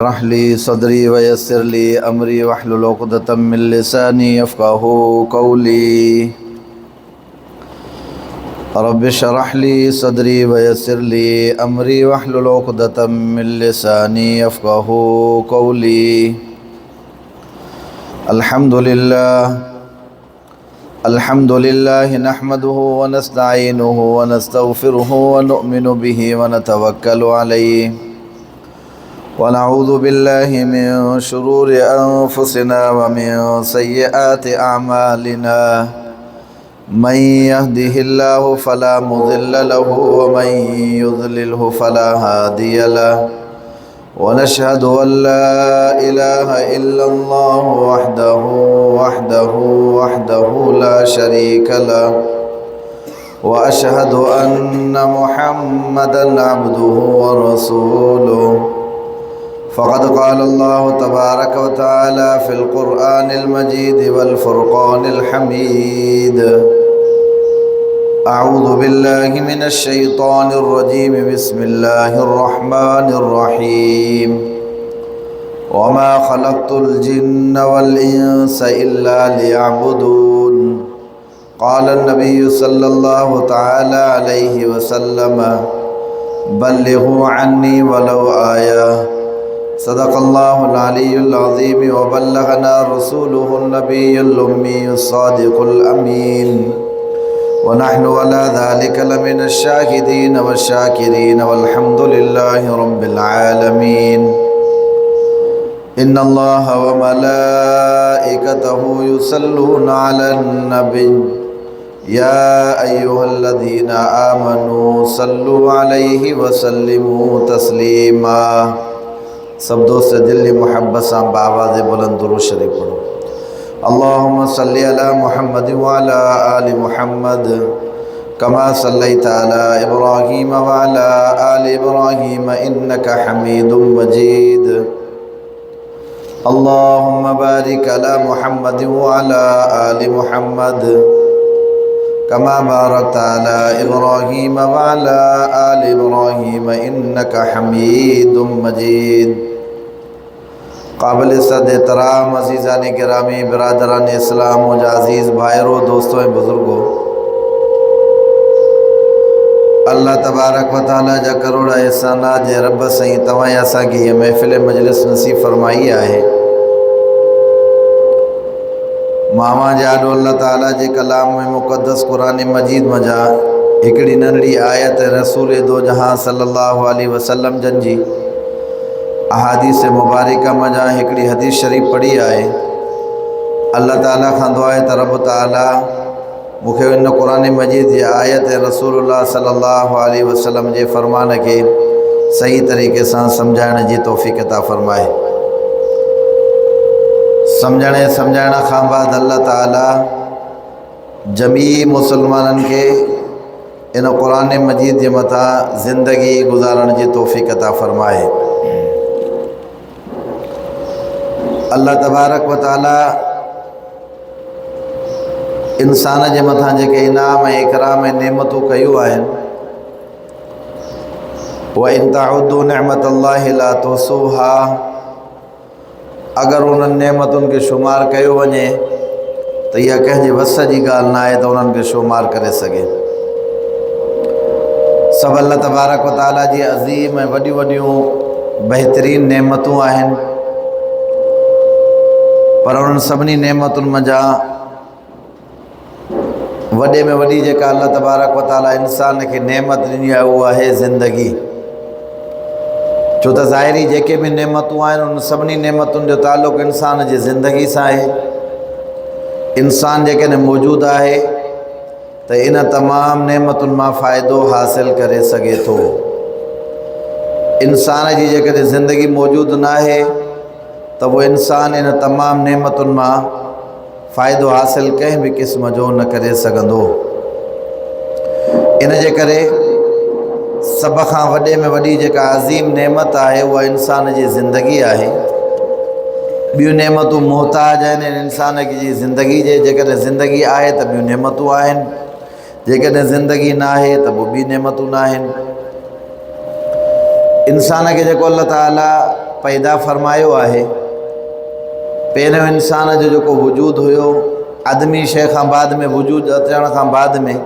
اشرح لي صدري ويسر لي أمري واحلل عقدة من لساني يفقه قولي. رب اشرح لي صدري ويسر لي أمري واحلل عقدة من لساني يفقه قولي. الحمد لله، الحمد لله نحمده ونستعينه ونستغفره ونؤمن به ونتوكل عليه، ونعوذ بالله من شرور أنفسنا ومن سيئات أعمالنا. من يهده الله فلا مضل له ومن يضلله فلا هادي له، ونشهد أن لا إله إلا الله وحده وحده وحده لا شريك له، وأشهد أن محمدا عبده ورسوله. فقد قال الله تبارك وتعالى في القرآن المجيد والفرقان الحميد: أعوذ بالله من الشيطان الرجيم، بسم الله الرحمن الرحيم، وما خلقت الجن والإنس إلا ليعبدون. قال النبي صلى الله تعالى عليه وسلم: بلغوا عني ولو آية. صدق الله العلي العظيم وبلغنا رسوله النبي الأمي الصادق الأمين، ونحن على ذلك لمن الشاهدين والشاكرين، والحمد لله رب العالمين. إن الله وملائكته يصلون على النبي، يا أيها الذين آمنوا صلوا عليه وسلموا تسليما. सब दोस्त दिली मोहब्बत सां बाआवाज़ बुलंद दुरूद शरीफ पढ़ो। अल्लाहुम्मा सल्ली अला मुहम्मद व अला आलि मुहम्मद कमा सल्लैत अला इब्राहीम व अला आलि इब्राहीम इन्नका हमीदुम मजीद। अल्लाहुम्मा बारिक अला मुहम्मद व अला आलि मुहम्मद कमा बारकत अला इब्राहीम व अला आलि इब्राहीम इन्नका हमीदुम मजीद। क़ाबिल सद एहतराम अज़ीज़ान गिरामी, बिरादरान इस्लाम, मुंहिंजा अज़ीज़ भाइरो, दोस्तो ऐं बुज़ुर्गो, अल्लाह तबारक व तआला जा करोड़ एहसानात जे रब साईं तव्हां असांखे हीअ महफ़िल मजलिस नसीब फरमाई आहे। मां अव्हां जे आॾो अल्लाह ताला जे कलाम में मुक़दस क़ुरान मजीद मंझां हिकिड़ी नंढड़ी आयत रसूल दो जहां सल्लल्लाहु अलैहि वसल्लम जन जी अहादीस मुबारक मंझां हिकिड़ी हदीस शरीफ पढ़ी आहे। अल्लाह ताला खां दुआ आहे त रब ताला मूंखे इन क़ुरान मजीद जी आयत रसूलुल्लाह सल्लल्लाहु अलैहि वसल्लम जे फरमान खे सही तरीक़े सां सम्झाइण जी तौफ़ीक़ अता फरमाए। सम्झण ऐं सम्झाइण खां बाद अल्लाह ताला जमी मुसलमाननि खे इन क़ुरान मजीद जे मथां ज़िंदगी गुज़ारण जी तौफ़ीक़ अता फरमाए। अल्लाह तबारक व तआला इंसान जे मथां जेके इनाम ऐं इकराम ऐं नेमतूं कयूं आहिनि, व इन तउद्दू निअमतल्लाहि ला तुहसूहा, अगरि उन्हनि नेमतुनि खे शुमार कयो वञे त इहा कंहिंजे वस जी ॻाल्हि न आहे त उन्हनि खे शुमार करे सघे। सभु अल्लाह तबारक व तआला जी अज़ीम ऐं वॾियूं वॾियूं बहितरीन नेमतूं आहिनि, पर उन्हनि सभिनी नेमतुनि मंझां वॾे में वॾी जेका अल्लाह तबारक व तआला इंसान खे नेमत ॾिनी आहे उहा आहे ज़िंदगी। छो त ज़ाहिरी जेके बि नेमतूं आहिनि उन सभिनी नेमतुनि जो तालुक़ु इंसान जी ज़िंदगी सां आहे। इंसान जेकॾहिं मौजूदु आहे त इन तमामु नेमतुनि मां फ़ाइदो हासिल करे सघे थो। इंसान जी जेकॾहिं ज़िंदगी मौजूदु न आहे त उहो इंसान इन तमामु नेमतुनि मां फ़ाइदो हासिल कंहिं बि क़िस्म जो न करे सघंदो। इन जे करे सभ खां वॾे में वॾी जेका अज़ीम नेमत आहे उहा इंसान जी ज़िंदगी आहे। ॿियूं नेमतूं मोहताज आहिनि इंसान जी ज़िंदगी जे, जेकॾहिं ज़िंदगी आहे त ॿियूं नेमतूं आहिनि, जेकॾहिं ज़िंदगी न आहे त पोइ ॿी नेमतूं न आहिनि। इंसान खे जेको अल्लाह ताला پيدا فرمايو آهي پهريون انسان جو جيڪو وجود هيو عدمي شيء کان بعد ۾ وجود اچڻ کان بعد ۾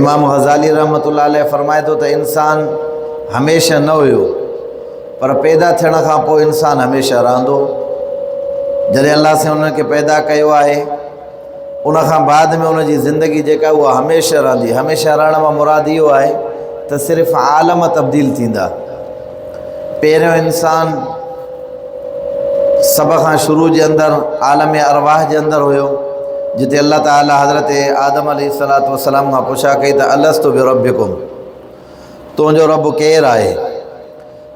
امام غزالي رحمت الله عليه فرمائي ٿو ته انسان هميشه نه هيو پر پيدا ٿيڻ کان پوء انسان هميشه رهندو جڏهن الله سائين انهن کي پيدا ڪيو آهي ان کان بعد ۾ ان جي زندگي جيڪا اها هميشه رهندي هميشه رهڻ مان مراد اهو آهي ته صرف عالم تبديل ٿيندا پهريون انسان سڀ کان شروع جي اندر عالم ارواح جي اندر هيو جتي الله تعالي حضرت آدم عليه الصلاة والسلام کان پڇا ڪئي ته الست بربڪم تنهنجو رب ڪير آهي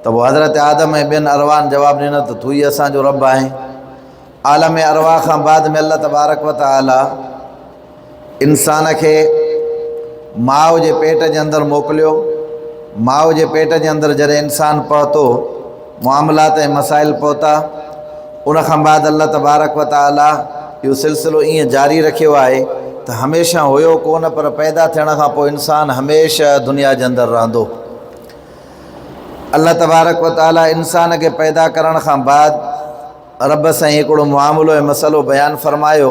ته پوء حضرت آدم ۽ ٻين ارواحن جواب ڏنو ته تون ئي اسان جو رب آهين عالم ارواح کان بعد ۾ الله تبارڪ و تعالي انسان کي ماء جي پيٽ جي اندر موڪليو. ماء جي پيٽ جي اندر جڏهن انسان پهتو، معاملات ۽ مسائل پهتا، ان کان بعد الله تبارڪ و تعالي اهو سلسلو ائين جاري رکيو آهي ته هميشه هيو ڪونه پر پيدا ٿيڻ کان پوء انسان هميشه دنيا جي اندر رهندو. الله تبارڪ و تعالي انسان کي پيدا ڪرڻ کان بعد رب سائين هڪڙو معاملو ۽ مسئلو بيان فرمايو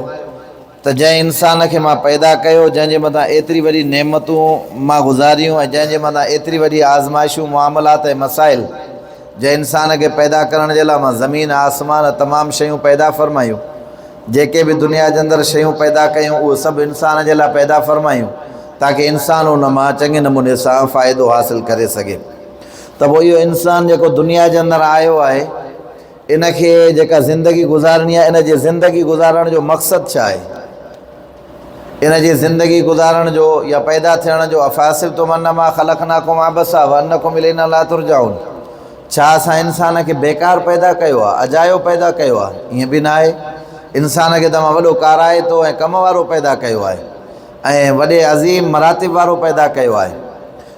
ته جنهن انسان کي مان پيدا ڪيو، جنهن جي مٿان ايتري وڏي نعمتون مان گذاريون ۽ جنهن جي مٿان ايتري وڏي آزمائشون، معاملات ۽ مسائل، جنهن انسان کي پيدا ڪرڻ جي لاء مان زمين، آسمان ۽ تمام شيون پيدا فرمايون، جيڪي به دنيا جي اندر شيون پيدا ڪيون اهي سڀ انسان جي لاء پيدا فرمايون تاڪه انسان ان مان چڱي نموني سان فائدو حاصل ڪري سگهي ته پوء اهو انسان جيڪو دنيا جي اندر آيو آهي ان کي جيڪا زندگي گذارڻي آهي ان جي زندگي گذارڻ جو مقصد ڇا آهي ان جي زندگي گذارڻ جو يا پيدا ٿيڻ جو افحسبتم انما خلقناڪم عبثا وانڪم الينا لا ترجعون ڇا اسان انسان کي بيڪار پيدا ڪيو آهي اجايو پيدا ڪيو آهي ائين به ناهي انسان کي تمام وڏو ڪارائتو ۽ ڪم وارو پيدا ڪيو آهي ۽ وڏي عظيم مراتب وارو پيدا ڪيو آهي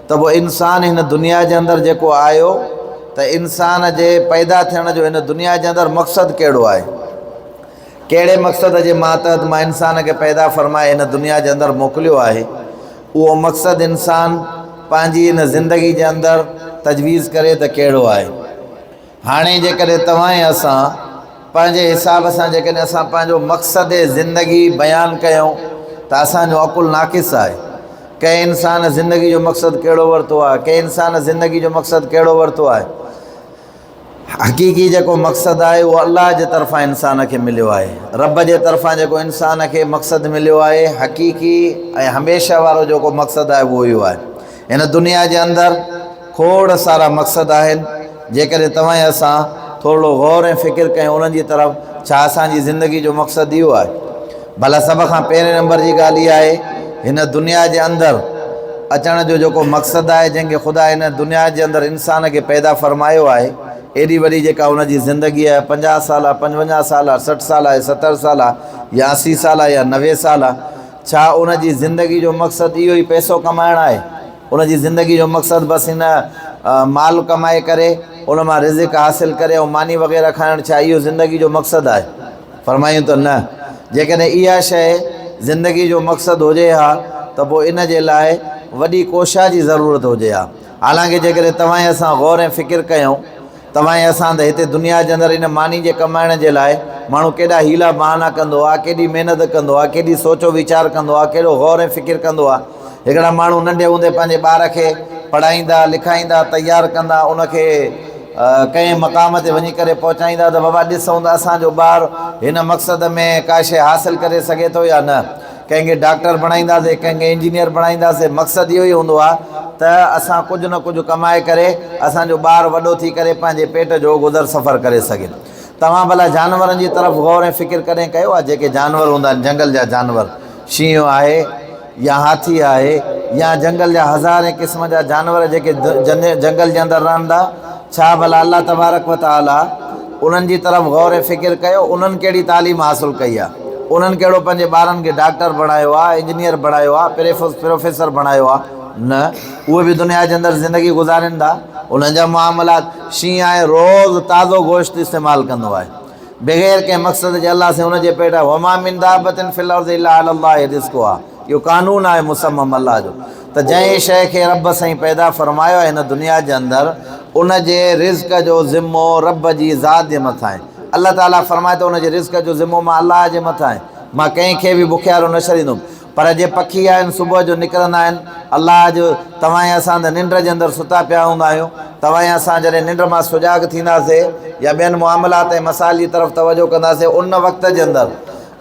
ته پوء انسان هن دنيا جي اندر جيڪو آيو ته انسان جي پيدا ٿيڻ جو هن دنيا جي اندر مقصد ڪهڙو آهي؟ ڪهڙي مقصد جي ماتحت مان انسان کي پيدا فرمائي هن دنيا جي اندر موڪليو آهي؟ اهو مقصد انسان پنهنجي هن زندگي جي اندر تجويز ڪري ته ڪهڙو آهي؟ هاڻي جيڪڏهن توهان ۽ اسان پنهنجي حساب سان جيڪڏهن اسان پنهنجو مقصد زندگي بيان ڪيون ته اسان جو عقل ناقص آهي. ڪنهن انسان زندگي جو مقصد ڪهڙو ورتو آهي؟ ڪنهن انسان زندگي جو مقصد ڪهڙو ورتو آهي؟ حقيقي جيڪو مقصد آهي اهو الله جي طرفان انسان کي مليو آهي. رب جي طرفان جيڪو انسان کي مقصد مليو آهي حقيقي ۽ هميشه وارو جيڪو مقصد آهي اهو اهو آهي. هن دنيا جي اندر کوڙ سارا مقصد آهن، جيڪڏهن توهان ۽ اسان ٿورڙو غور ۽ فڪر ڪيون انهن جي طرف، ڇا اسان جي زندگي جو مقصد اهو آهي؟ ڀلا سڀ کان پهرين نمبر جي ڳالهه اها آهي، هن دنيا جي اندر اچڻ جو جيڪو مقصد آهي، جنهن کي خدا هن دنيا جي اندر انسان کي پيدا فرمايو آهي، ايڏي وڏي جيڪا ان جي زندگي آهي، پنجاهه سال آهي، پنجونجاهه سال آهي، سٺ سال آهي، ستر سال آهي يا اسي سال آهي يا نوي سال آهي، ڇا ان جي زندگي جو مقصد اهو ئي پئسو ڪمائڻ آهي؟ ان جي زندگي جو مقصد بس هن مال ڪمائي ڪري ان مان رزق حاصل ڪري ۽ ماني وغيره کائڻ ڇا اهو زندگي جو مقصد آهي؟ فرمايون ته نه جيڪڏهن اها شيء زندگي جو مقصد هجي ها ته پوء ان جي لاء وڏي ڪوشش جي ضرورت هجي ها حالانڪه جيڪڏهن توهان ۽ اسان غور ۽ فڪر ڪيون توهان ۽ اسان ته هتي دنيا جي اندر ان ماني جي ڪمائڻ جي لاء ماڻهو ڪيڏا حيلا بهانا ڪندو آهي، ڪيڏي محنت ڪندو آهي، ڪيڏي سوچ و ويچار ڪندو آهي، ڪيڏو غور ۽ فڪر ڪندو آهي. هڪڙا ماڻهو ننڍي هوندي پنهنجي ٻار کي پڙهائيندا، لکائيندا، تيار ڪندا، ان کي ڪنهن مقام تي وڃي ڪري پهچائيندا ته بابا ڏسون ته اسان جو ٻار هن مقصد ۾ ڪا شيء حاصل ڪري سگهي ٿو يا نه. ڪنهن کي ڊاڪٽر بڻائينداسين، ڪنهن کي انجنيئر بڻائينداسين، مقصد اهو ئي هوندو آهي ته اسان ڪجهه نه ڪجهه ڪمائي ڪري اسان جو ٻار وڏو ٿي ڪري پنهنجي پيٽ جو گذر سفر ڪري سگهي. توهان ڀلا جانورن جي طرف غور ۽ فڪر ڪڏهن ڪيو آهي؟ جيڪي جانور هوندا آهن، جهنگل جا جانور، شينهن آهي يا هاٿي آهي يا جهنگل جا هزارين قسم جا جانور جيڪي جهنگل جي اندر رهن ٿا، ڇا ڀلا الله تبارڪ و تعاليٰ انهن جي طرف غور ۽ فڪر ڪيو؟ انهن ڪهڙي تعليم حاصل ڪئي آهي؟ انهن ڪهڙو پنهنجي ٻارن کي ڊاڪٽر بڻايو آهي، انجنيئر بڻايو آهي، پروفيسر بڻايو آهي؟ نه، اهي به دنيا جي اندر زندگي گذارين ٿا، انهن جا معاملات، شينهن آهي روز تازو گوشت استعمال ڪندو آهي، بغير ڪنهن مقصد جي الله سائين ان جي پيٽ وما من دابة في الارض الا علي الله رزقها اهو قانون آهي مصمم الله جو ته جنهن شيء کي رب سائين پيدا فرمايو آهي هن دنيا جي اندر ان جي رزق جو ذمو رب جي ذات جي مٿان آهي. الله تعاليٰ فرمائي ٿو ان جي رزق جو ذمو مان الله جي مٿان آهي، مان ڪنهن کي به بکيارو نه ڇڏيندم. پر جي پکي آهن صبح جو نڪرندا آهن الله جو توهان ۽ اسان ته ننڊ جي اندر ستا پيا هوندا آهيون توهان ۽ اسان جڏهن ننڊ مان سجاڳ ٿينداسي يا ٻين معاملات ۽ مسائل جي طرف توجه ڪنداسي ان وقت جي اندر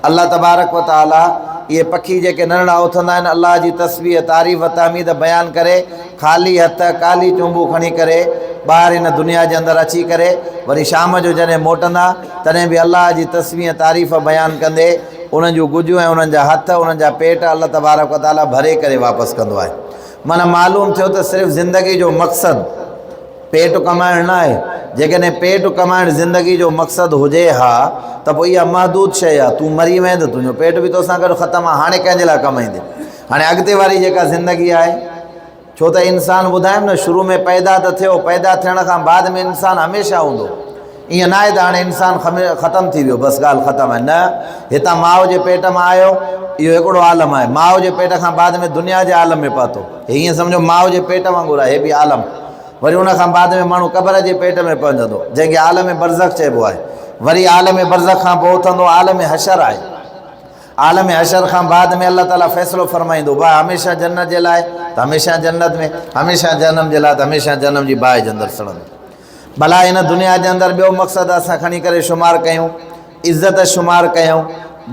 الله تبارڪ و تعالي اهي پکي جيڪي ننڍڙا اٿندا آهن الله جي تسبيح تعريف تحميد بيان ڪري خالي هٿ ڪالي چونبو کڻي ڪري ٻاهر هن دنيا جي اندر اچي ڪري وري شام جو جڏهن موٽندا تڏهن به الله جي تسبيح تعريف بيان ڪندي انهن جون ڳجهون ۽ انهن جا هٿ انهن جا پيٽ الله تبارڪ و تعالي ڀري ڪري واپس ڪندو آهي معنيٰ معلوم ٿيو ته صرف زندگي جو مقصد پيٽ ڪمائڻ نه آهي. جيڪڏهن پيٽ ڪمائڻ زندگي جو مقصد هجي ها ته پوء اها محدود شيء آهي. تون مري وئين ته تنهنجو پيٽ به توسان گڏ ختم آهي. هاڻي ڪنهن جي لاء ڪمائيندين؟ هاڻي اڳتي واري جيڪا زندگي آهي، ڇو ته انسان ٻڌايم نه شروع ۾ پيدا ته ٿيو، پيدا ٿيڻ کان بعد ۾ انسان هميشه هوندو. ائين ناهي ته هاڻي انسان ختم ٿي ويو بس ڳالهه ختم آهي. نه، هتان ماء جي پيٽ مان آيو، اهو هڪڙو عالم آهي. ماء جي پيٽ کان بعد ۾ دنيا جي عالم ۾ پهتو. هي ائين سمجهو ماء جي پيٽ وانگر آهي هي به عالم. وري ان کان بعد ۾ ماڻهو قبر جي پيٽ ۾ پهچندو، جنهن کي عالم برزخ چئبو آهي. وري عالم برزخ کان پوء اٿندو عالم حشر آهي. عالم حشر کان بعد ۾ الله تعاليٰ فيصلو فرمائيندو، باهه هميشه جنت جي لاء ته هميشه جنت ۾، هميشه جهنم جي لاء ته هميشه جهنم جي باهه جي اندر سڙندو. ڀلا هن دنيا جي اندر ٻيو مقصد اسان کڻي ڪري شمار ڪيون، عزت شمار ڪيون،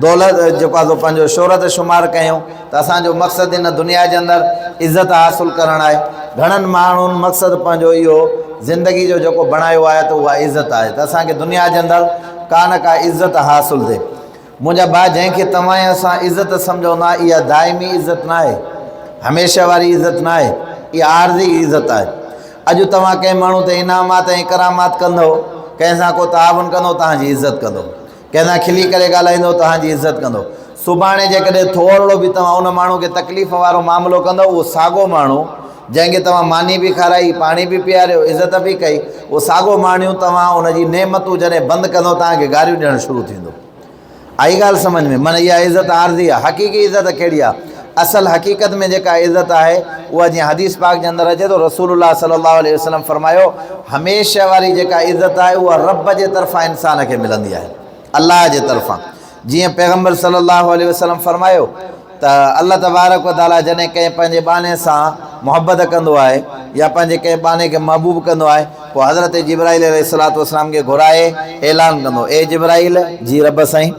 دولت جيڪو آهي سو پنهنجو شهرت شمار ڪيون ته اسان جو مقصد هن دنيا جي اندر عزت حاصل ڪرڻ آهي. گهڻن ماڻهن مقصد پنهنجو اهو زندگي جو جيڪو بڻايو آهي ته اها عزت آهي ته اسان کي دنيا جي اندر ڪا نه ڪا عزت حاصل ٿئي. منهنجا ڀاء جنهن کي توهان ۽ اسان عزت سمجهون ٿا اها دائمي عزت ناهي، هميشه واري عزت ناهي، اها عارضي عزت آهي. اڄ توهان ڪنهن ماڻهو تي انعامات ۽ اڪرامات ڪندؤ، ڪنهن سان ڪو تعاون ڪندؤ توهان جي عزت ڪندو، ڪنهن سان کلي ڪري ڳالهائيندؤ توهان جي عزت ڪندو. سڀاڻي جيڪڏهن ٿورڙو به توهان ان ماڻهو کي تڪليف وارو معاملو ڪندؤ اهو ساڳو ماڻهو جنهن کي توهان ماني به کارائي، پاڻي به پياريو، عزت به ڪئي، اهو ساڳو ماڻهو توهان ان جي نعمتون جڏهن بند ڪندؤ توهان کي گاريون ڏيڻ شروع ٿيندو. آئي ڳالهه سمجهه ۾؟ معنيٰ اها عزت عارضي آهي. حقيقي عزت ڪهڙي آهي؟ اصل حقيقت ۾ جيڪا عزت آهي اها جيئن حديث پاڪ جي اندر اچي ٿو رسول الله صلي الله عليه وسلم فرمايو هميشه واري جيڪا عزت آهي اها رب جي طرفان انسان کي ملندي آهي الله جي طرفان جيئن پيغمبر صلي الله عليه وسلم فرمايو ته الله تبارڪ و تعاليٰ جڏهن ڪنهن پنهنجي ٻانهي سان محبت ڪندو آهي يا پنهنجي ڪنهن ٻانهي کي محبوب ڪندو آهي پوء حضرت جبرائيل عليه الصلوة والسلام کي گهرائي اعلان ڪندو اي جبرائيل جي رب سائين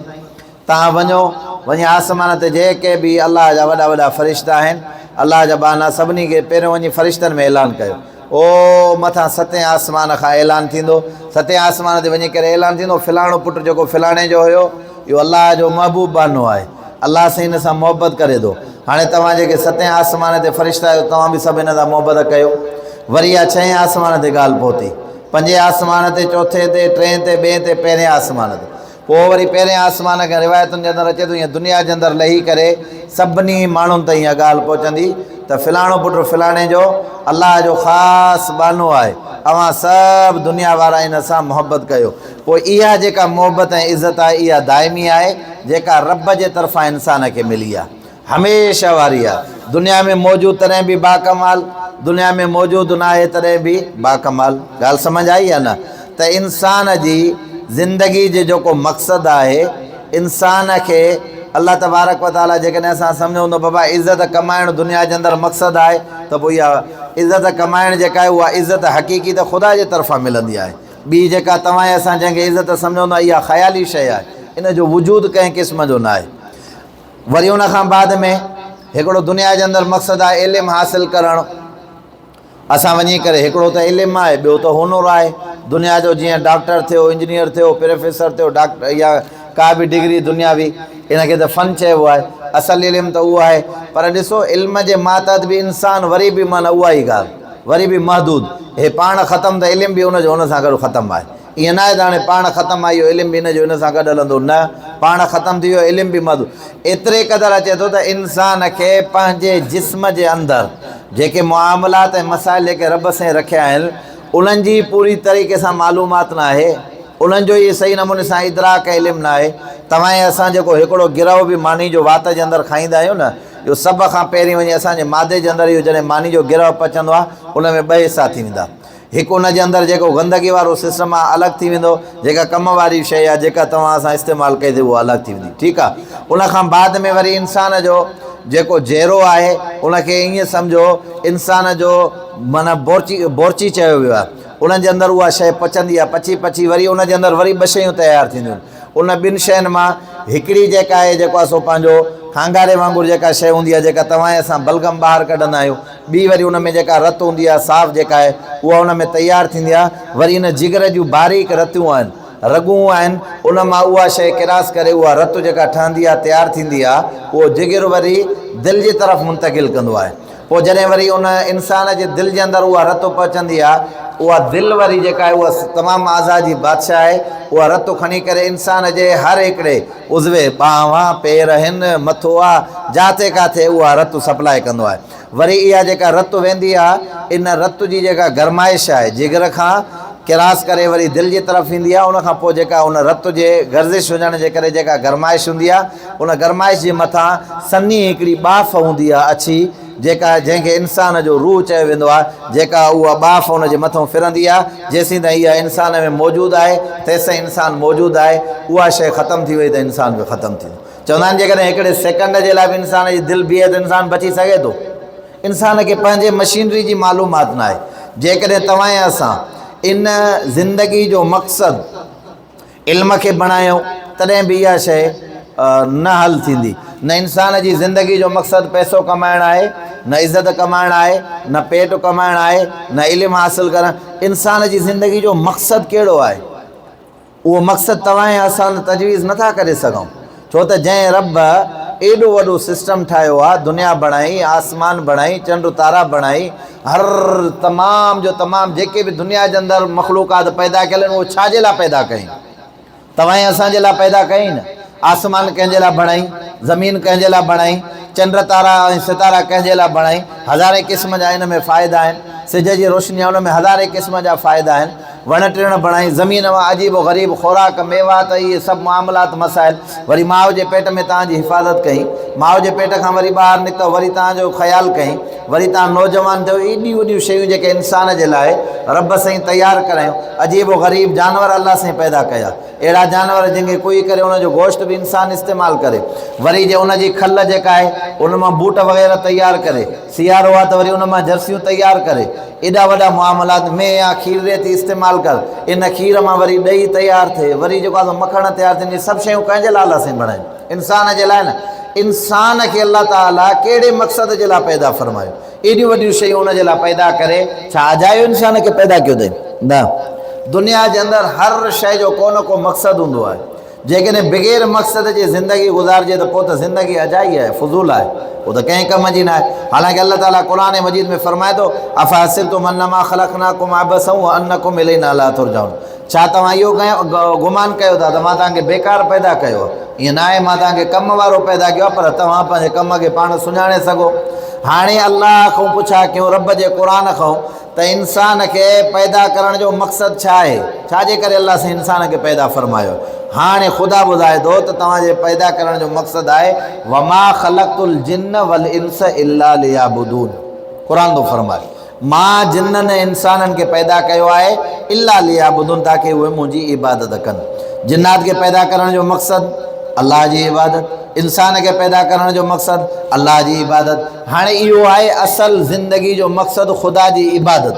توهان وڃو وڃي آسمان تي جيڪي به الله جا وڏا وڏا فرشتا آهن الله جا ٻانها سڀني کي پهريون وڃي فرشتن ۾ اعلان ڪيو او مٿان ستين آسمان کان اعلان ٿيندو ستين آسمان تي وڃي ڪري اعلان ٿيندو فلاڻو پٽ جيڪو فلاڻي جو هيو اهو الله جو محبوب ٻانهو آهي الله سائين هن سان محبت ڪري ٿو هاڻي توهان جيڪي ستين آسمان تي فرشتا آهيو توهان به سڀ هن سان محبت ڪيو وري اها ڇهين آسمان تي ڳالهه پهتي پنجين آسمان تي چوٿين تي ٽئين تي ٻئين تي پهرين آسمان تي پوء وري پهرين آسمان کان روايتن جي اندر اچي ٿو ائين دنيا جي اندر لهي ڪري سڀني ماڻهن تائين اها ڳالهه پهچندي ته فلاڻو پٽ فلاڻي جو الله جو خاص ٻانهو آهي اوهان سڀ دنيا وارا ان سان محبت ڪيو پوء اها جيڪا محبت ۽ عزت آهي اها دائمي آهي جيڪا رب جي طرفان انسان کي ملي آهي هميشه واري آهي دنيا ۾ موجود تڏهن به باڪمال دنيا ۾ موجود ناهي تڏهن به باڪمال ڳالهه سمجهه آئي يا نه ته انسان جي زندگي جي جيڪو مقصد آهي انسان کي الله تبارڪ و تعالي جيڪڏهن اسان سمجهون ته بابا عزت ڪمائڻ دنيا جي اندر مقصد آهي ته پوء اها عزت ڪمائڻ جيڪا آهي اها عزت حقيقي ته خدا جي طرفان ملندي آهي ٻي جيڪا توهان ۽ اسان جنهن کي عزت سمجهون ٿا اها خيالي شيء آهي ان جو وجود ڪنهن قسم جو ناهي. وري ان کان بعد ۾ هڪڙو دنيا جي اندر مقصد آهي علم حاصل ڪرڻ. اسان وڃي ڪري هڪڙو ته علم آهي ٻيو ته هنر آهي. دنيا جو جيئن ڊاڪٽر ٿيو، انجنيئر ٿيو، پروفيسر ٿيو، ڊاڪٽر يا ڪا به ڊگري دنياوي ان کي ته فن چئبو آهي. اصل علم ته اهو آهي پر ڏسو علم جي ماتحت به انسان وري به معنيٰ اها ئي ڳالهه. وري به محدود، هي پاڻ ختم ته علم به ان جو ان سان گڏ ختم آهي. ائين ناهي ته هاڻي پاڻ ختم آهي اهو علم به ان جو ان سان گڏ هلندو، نه، پاڻ ختم ٿي ويو علم به محدود. ايتري قدر اچي ٿو ته انسان کي پنهنجي جسم جي اندر جيڪي معاملات ۽ مسائل جيڪي رب سائين رکيا آهن انهن جي پوري طريقي سان معلومات ناهي. انهن جو ئي صحيح نموني سان ادراڪ ۽ علم ناهي. توهان ۽ اسان جيڪو هڪڙو گرهه به ماني جو وات جي اندر کائيندا آهيون نه، اهو سڀ کان پهرين وڃي اسان جي مادي جي اندر اهو جڏهن ماني جو گرهه پچندو آهي، ان ۾ ٻه حصا ٿي ويندا. هڪ ان جي اندر جيڪو گندگي وارو سسٽم آهي الڳ ٿي ويندو، جيڪا ڪم واري شيء آهي جيڪا توهان سان استعمال ڪئي ٿي اها الڳ ٿي ويندي. ٺيڪ آهي. ان کان بعد ۾ وري انسان جو جيڪو جيرو آهي ان کي ائين سمجهو انسان جو معنيٰ بورچي بورچي چيو ويو آهي. انهن جي اندر اها شيء پچندي آهي، پچي پچي وري ان جي اندر وري ٻه شيون تيار ٿينديون آهن. ان ٻن شين مان هڪڙي جيڪا آهي جيڪو آهي سو پنهنجو کانگهاري وانگر جيڪا شيء هوندي آهي جيڪا توهان ۽ اسان بلغم ٻاهر ڪڍندا آهيون، ٻي وري ان ۾ جيڪا رت هوندي آهي صاف جيڪا آهي اها ان ۾ تيار ٿيندي آهي. وري ان جگر جون باريڪ رتيون آهن، رڳون آهن، ان مان اها شيء ڪراس ڪري اها رت جيڪا ٺهندي آهي تيار ٿيندي آهي اهو جگر وري دل جي طرف منتقل ڪندو آهي. پوء جڏهن وري ان انسان جي دل جي اندر اها رت پهچندي آهي، اها دل وري جيڪا آهي اها تمام اعضاء جي بادشاهه آهي، اها رت کڻي ڪري انسان جي هر هڪڙي عضوي، ٻانهن، پير هن، مٿو آ، جاتي ڪاٿي اها رت سپلاء ڪندو آهي. وري اها جيڪا رت ويندي آهي، ان رت جي جيڪا گرمائش آهي، جگر کان ڪراس ڪري وري دل جي طرف ايندي آهي، ان کان پوء جيڪا ان رت جي گرزش هجڻ جي ڪري جيڪا گرمائش هوندي آهي، ان گرمائش جي مٿان سنهي هڪڙي ٻاڦ هوندي آهي اڇي، جيڪا جنهن کي انسان جو روح چيو ويندو آهي، جيڪا اها ٻاڦ ان جي مٿئون ڦرندي آهي، جيسين تائين اها انسان ۾ موجود آهي، تيستائين انسان موجود آهي، اها شيء ختم ٿي وئي ته انسان به ختم ٿيندو. چوندا آهن جيڪڏهن هڪڙي سيڪنڊ جي لاء به انسان جي دل بيهي ته انسان بچي سگهي ٿو. انسان کي پنهنجي مشينري جي معلومات ناهي. جيڪڏهن توهان ۽ اسان ان زندگي جو مقصد علم کي بڻايون تڏهن به اها شيء نه حل ٿيندي. نه انسان جي زندگي جو مقصد پئسو ڪمائڻ آهي، نه عزت ڪمائڻ آهي، نه پيٽ ڪمائڻ آهي، نه علم حاصل ڪرڻ. انسان جي زندگي جو مقصد ڪهڙو آهي؟ اهو مقصد توهان ۽ اسان تجويز نه ٿا ڪري سگهون، ڇو ته جنهن رب ايڏو وڏو سسٽم ٺاهيو آهي، دنيا بڻائي، آسمان بڻائي، چنڊ تارا بڻائي، هر تمام جو تمام جيڪي به دنيا جي اندر مخلوقات پيدا ڪيل آهن، اهو ڇا جي لاء پيدا ڪيائين؟ توهان ۽ اسان جي لاء پيدا ڪيائين نه؟ آسمان ڪنهن جي لاء بڻائي؟ زمين ڪنهن جي لاء بڻائي؟ چنڊ تارا ۽ ستارا ڪنهن جي لاء بڻائي؟ هزارين قسم جا ان ۾ فائدا آهن. سج جي روشني آهي ان ۾ هزارين قسم جا فائدا آهن. وڻ ٽڻ بڻائي، زمين مان عجيب و غريب خوراڪ، ميوات ۽ اهي سڀ معاملات مسائل، وري ماء جي پيٽ ۾ توهان جي حفاظت ڪئي، ماء جي پيٽ کان وري ٻاهر نڪتؤ، وري توهان جو خيال ڪئي، وري توهان نوجوان ٿيو، ايڏيون وڏيون شيون جيڪي انسان جي لاء رب سائين تيار ڪرايون، عجيب و غريب جانور الله سائين پيدا ڪيا، اهڙا جانور جن کي ڪوئي ڪري ان جو گوشت به انسان استعمال ڪري، وري جي ان جي کل جيڪا آهي ان مان بوٽ وغيره تيار ڪري، سيارو آ ته وري ان مان جرسيون تيار ڪري، ايڏا وڏا معاملات مينهن يا کيرڙي ٿي استعمال ڪر، ان کير مان وري ڏهي تيار ٿئي، وري جيڪو آ سو مکڻ تيار ٿين، اهي سڀ شيون ڪنهن جي لاء الله سائين بڻايون؟ انسان جي لاء نه. انسان کي الله تعاليٰ ڪهڙي مقصد جي لاء پيدا فرمايو؟ ايڏيون وڏيون شيون ان جي لاء پيدا ڪري ڇا اجايو انسان کي پيدا ڪيو اٿئي؟ نه. دنيا جي اندر هر شيء جو ڪو نه ڪو مقصد هوندو آهي. جيڪڏهن بغير مقصد جي زندگي گذارجي ته پوء ته زندگي اجائي آهي، فضول آهي، پوء ته ڪنهن ڪم جي ناهي. حالانڪه الله تعاليٰ قرآن مجيد ۾ فرمائي ٿو، افحسبتم انما خلقناڪم عبثا وانڪم الينا لا ترجعون ڇا توهان اهو گمان ڪيو ٿا ته مان توهان کي بيڪار پيدا ڪيو آهي؟ ائين ناهي، مان توهان کي ڪم وارو پيدا ڪيو آهي، پر توهان پنهنجي ڪم کي پاڻ سڃاڻي سگهو. هاڻي الله کان پڇا ڪيون، رب جي قرآن کان، ته انسان کي پيدا ڪرڻ جو مقصد ڇا آهي؟ ڇا جي ڪري الله سائين انسان کي پيدا فرمايو؟ هاڻي خدا ٻڌائي ٿو ته توهان جي پيدا ڪرڻ جو مقصد آهي وما خلقت الجن والانس الا ليعبدون قرآن ٿو فرمائي مان جنن ۽ انسانن کي پيدا ڪيو آهي الا ليعبدون تاڪه اهي منهنجي عبادت ڪن. جنات کي پيدا ڪرڻ جو مقصد الله جي عبادت، انسان کي پيدا ڪرڻ جو مقصد الله جي عبادت. هاڻي اهو آهي اصل زندگي جو مقصد خدا جي عبادت.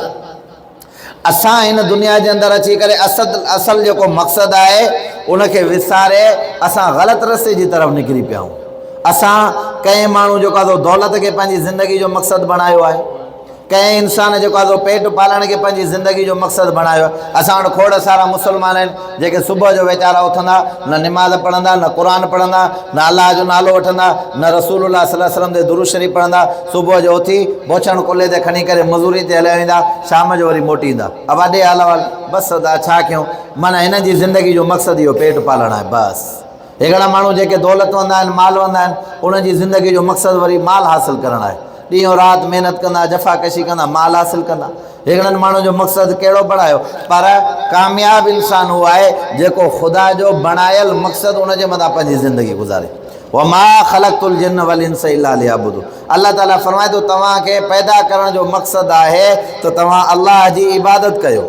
اسان هن دنيا جي اندر اچي ڪري اصل اصل جيڪو مقصد آهي ان کي وساري اسان غلط رستي جي طرف نڪري پيا آهيون. اسان ڪنهن ماڻهو جيڪو آهي سو دولت کي پنهنجي زندگي جو مقصد بڻايو آهي. ڪنهن انسان جيڪو آهي سو پيٽ پالڻ کي پنهنجي زندگي جو مقصد بڻايو آهي. اسان وٽ کوڙ سارا مسلمان آهن جيڪي صبح جو ويچارا اٿندا نه نماز پڙهندا نه قرآن پڙهندا نه الله جو نالو وٺندا نه رسول الله صلي الله عليه وسلم تي درود شريف پڙهندا صبح جو اٿي بوڇڻ ڪلهي تي کڻي ڪري مزوري تي هليا ويندا شام جو وري موٽي ايندا ابا ڏي حال احوال بس ادا ڇا ڪيون معنيٰ هنن جي زندگي جو مقصد اهو پيٽ پالڻ آهي بس. هڪڙا ماڻهو جيڪي دولتمند آهن، مالوند آهن، انهن جي زندگي جو مقصد وري مال حاصل ڪرڻ آهي. ڏينهن رات محنت ڪندا، جفاڪشي ڪندا، مال حاصل ڪندا. هڪڙن ماڻهن جو مقصد ڪهڙو بڻايو؟ پر ڪامياب انسان اهو آهي جيڪو خدا جو بڻايل مقصد ان جي مٿان پنهنجي زندگي گذاري. وما خلقت الجن والانس الا ليعبدون الله تعالي فرمائي ٿو توهان کي پيدا ڪرڻ جو مقصد آهي ته توهان الله جي عبادت ڪيو.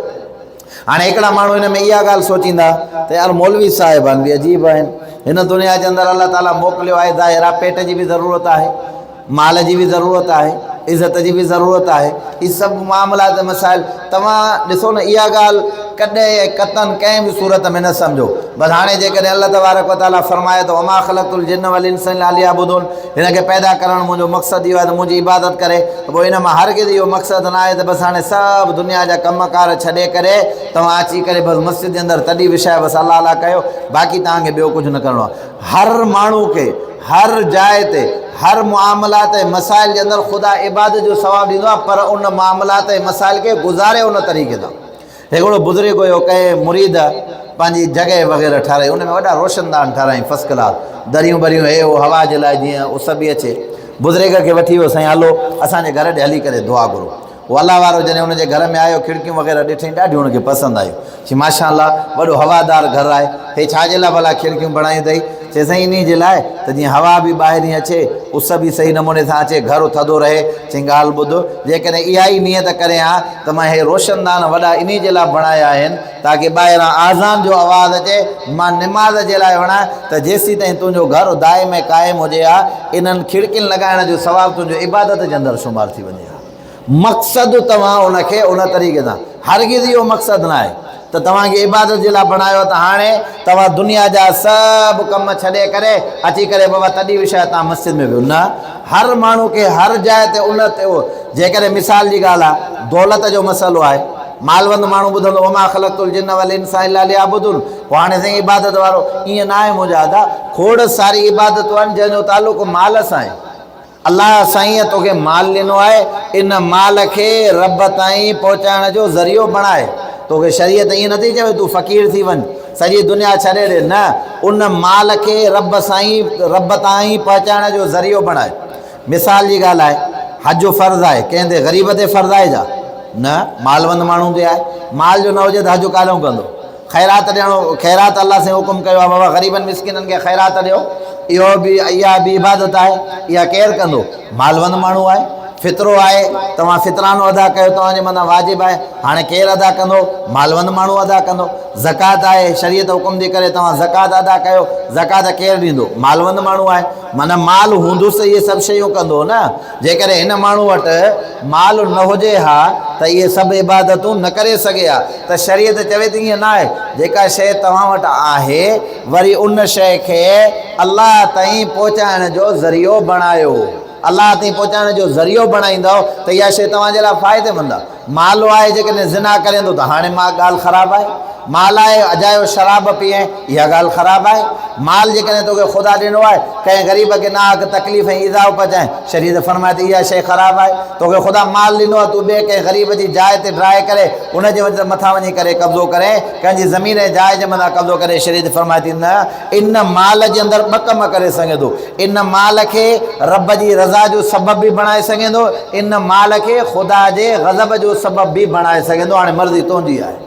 هاڻي هڪڙا ماڻهو هن ۾ اها ڳالهه سوچيندا ته يار مولوي صاحبان به عجيب آهن، هن دنيا جي اندر الله تعالي موڪليو آهي، ظاهر آهي پيٽ جي به ضرورت آهي، مال جي به ضرورت آهي، عزت جي به ضرورت آهي، هي سڀ معاملات ۽ مسائل توهان ڏسو نه اها ڳالهه ڪڏهن ۽ قطعاً ڪنهن به صورت ۾ نه سمجهو. بس هاڻي جيڪڏهن الله تبارڪ وتعاليٰ فرمائي ته وما خلقت الجن والانس الا ليعبدون هن کي پيدا ڪرڻ منهنجو مقصد اهو آهي ته منهنجي عبادت ڪري ته پوء ان مان هرگز اهو مقصد نه آهي ته بس هاڻي سڀ دنيا جا ڪم ڪار ڇڏي ڪري توهان اچي ڪري بس مسجد جي اندر تڏي وڇائي بس الله الله ڪيو باقي توهان کي ٻيو ڪجهه نه ڪرڻو آهي. هر ماڻهو کي هر جاء تي هر معاملات ۽ مسائل جي اندر خدا عبادت جو ثواب ڏيندو آهي پر ان معاملات ۽ مسائل کي گذاري ان طريقي سان. هڪڙو بزرگ هيو ڪنهن مريد پنهنجي جڳهه وغيره ٺهرائي ان ۾ وڏا روشندان ٺهرايائين فرسٽ ڪلاس دريون بريون هي هو هوا جي لاء جيئن اس به اچي بزرگ کي وٺي ويو سائين هلو اسان جي گهر ڏي هلي ڪري دعا گهرو هو الله وارو جڏهن ان جي گهر ۾ آيو کڙڪيون وغيره ڏٺائين ڏاڍيون ان کي پسند آيون چي ماشاء الله وڏو هوادار گهر آهي هي ڇا جي لاء ڀلا کڙڪيون بڻايون اٿئي چي سائين انهي جي لاء ته جيئن هوا به ٻاهرين اچي اس به صحيح نموني سان اچي گهر ٿڌو رهي چي ڳالهه ٻڌ جيڪڏهن اها ئي نيت ڪرين ها ته مان هي روشندان وڏا انهي جي لاء بڻايا آهن تاڪه ٻاهران آذان جو آواز اچي، مان نماز جي لاء وڻان ته جيسيتائين تنهنجو گهر دائم ۽ قائم هجي ها، انهن کڙڪين لڳائڻ جو ثواب تنهنجو عبادت جي اندر شمار ٿي وڃي ها. مقصد توهان ان کي ان طريقي سان، هرگز اهو مقصد ناهي ته توهان کي عبادت جي لاء بڻايو ته هاڻي توهان دنيا جا سڀ ڪم ڇڏي ڪري اچي ڪري بابا تڏي وڇائي توهان مسجد ۾ ويهو، نه، هر ماڻهو کي هر جاء تي ان تي جيڪڏهن مثال جي ڳالهه آهي دولت جو مسئلو آهي مالوند ماڻهو ٻڌندو وما خلقت الجن والانس الا ليعبدون پوء هاڻي سائين عبادت وارو ائين ناهي منهنجا ادا کوڙ ساري عبادتون آهن جنهن جو تعلق مال سان آهي الله سائينء توکي مال ڏنو آهي ان مال کي رب تائين پهچائڻ جو ذريعو بڻاء توکي شريعت ائين نٿي چوي تون فقير ٿي وڃ سڄي دنيا ڇڏي ڏي، نه، ان مال کي رب سائين، رب تائين پهچائڻ جو ذريعو بڻاء. مثال جي ڳالهه آهي، حج فرض آهي، ڪنهن تي؟ غريب تي فرض آهي ڇا؟ نه، مالوند ماڻهو تي آهي. مال جو نه هجي ته حج ڪاڏهون ڪندو؟ خيرات ڏيڻو، خيرات الله سائين حڪم ڪيو آهي، بابا غريبن مسڪينن کي خيرات ڏيو، اهو به، اها به عبادت آهي، اها ڪير ڪندو؟ مالوند ماڻهو آهي. فطرو آهي، توهان فطرانو ادا ڪيو، توهان جي مٿان واجب آهي، هاڻي ڪير ادا ڪندو؟ مالوند ماڻهو ادا ڪندو. زڪوات آهي، شريعت حڪم ٿي ڪري توهان زڪوات ادا ڪيو، زڪوات ڪير ڏيندو؟ مالوند ماڻهو آهي، معنيٰ مال هوندس ته اهي سڀ شيون ڪندو نه، جيڪڏهن هن ماڻهو وٽ مال نه هجي ها ته اهي سڀ عبادتون نه ڪري سگهي ها، ته شريعت چوي ٿي ائين نه آهي، جيڪا شيء توهان وٽ آهي وري ان شيء کي الله تائين پهچائڻ جو ذريعو بڻايو. الله تائين پهچائڻ جو ذريعو بڻائيندؤ ته اها شيء توهان جي لاء فائديمند آهي. مال آهي جيڪڏهن زنا ڪرين ٿو ته هاڻي مان ڳالهه خراب آهي. مال آهي اجايو شراب پيئين اها ڳالهه خراب آهي. مال جيڪڏهن توکي خدا ڏنو آهي ڪنهن غريب کي ناحق تڪليف ۽ ايذاء پهچائين شريعت فرمائي ٿي اها شيء خراب آهي. توکي خدا مال ڏنو آهي تون ٻئي ڪنهن غريب جي جاء تي ڊاهي ڪري ان جي مٿان وڃي ڪري قبضو ڪرين ڪنهن جي زمين ۽ جاء جي مٿان قبضو ڪري شريعت فرمائي ٿي نه ان مال جي اندر ٻه ڪم ڪري سگهين ٿو، ان مال کي رب جي رضا جو سبب به بڻائي سگهين ٿو، ان مال کي خدا جي غضب جو سبب به بڻائي سگهين ٿو، هاڻي مرضي تنهنجي آهي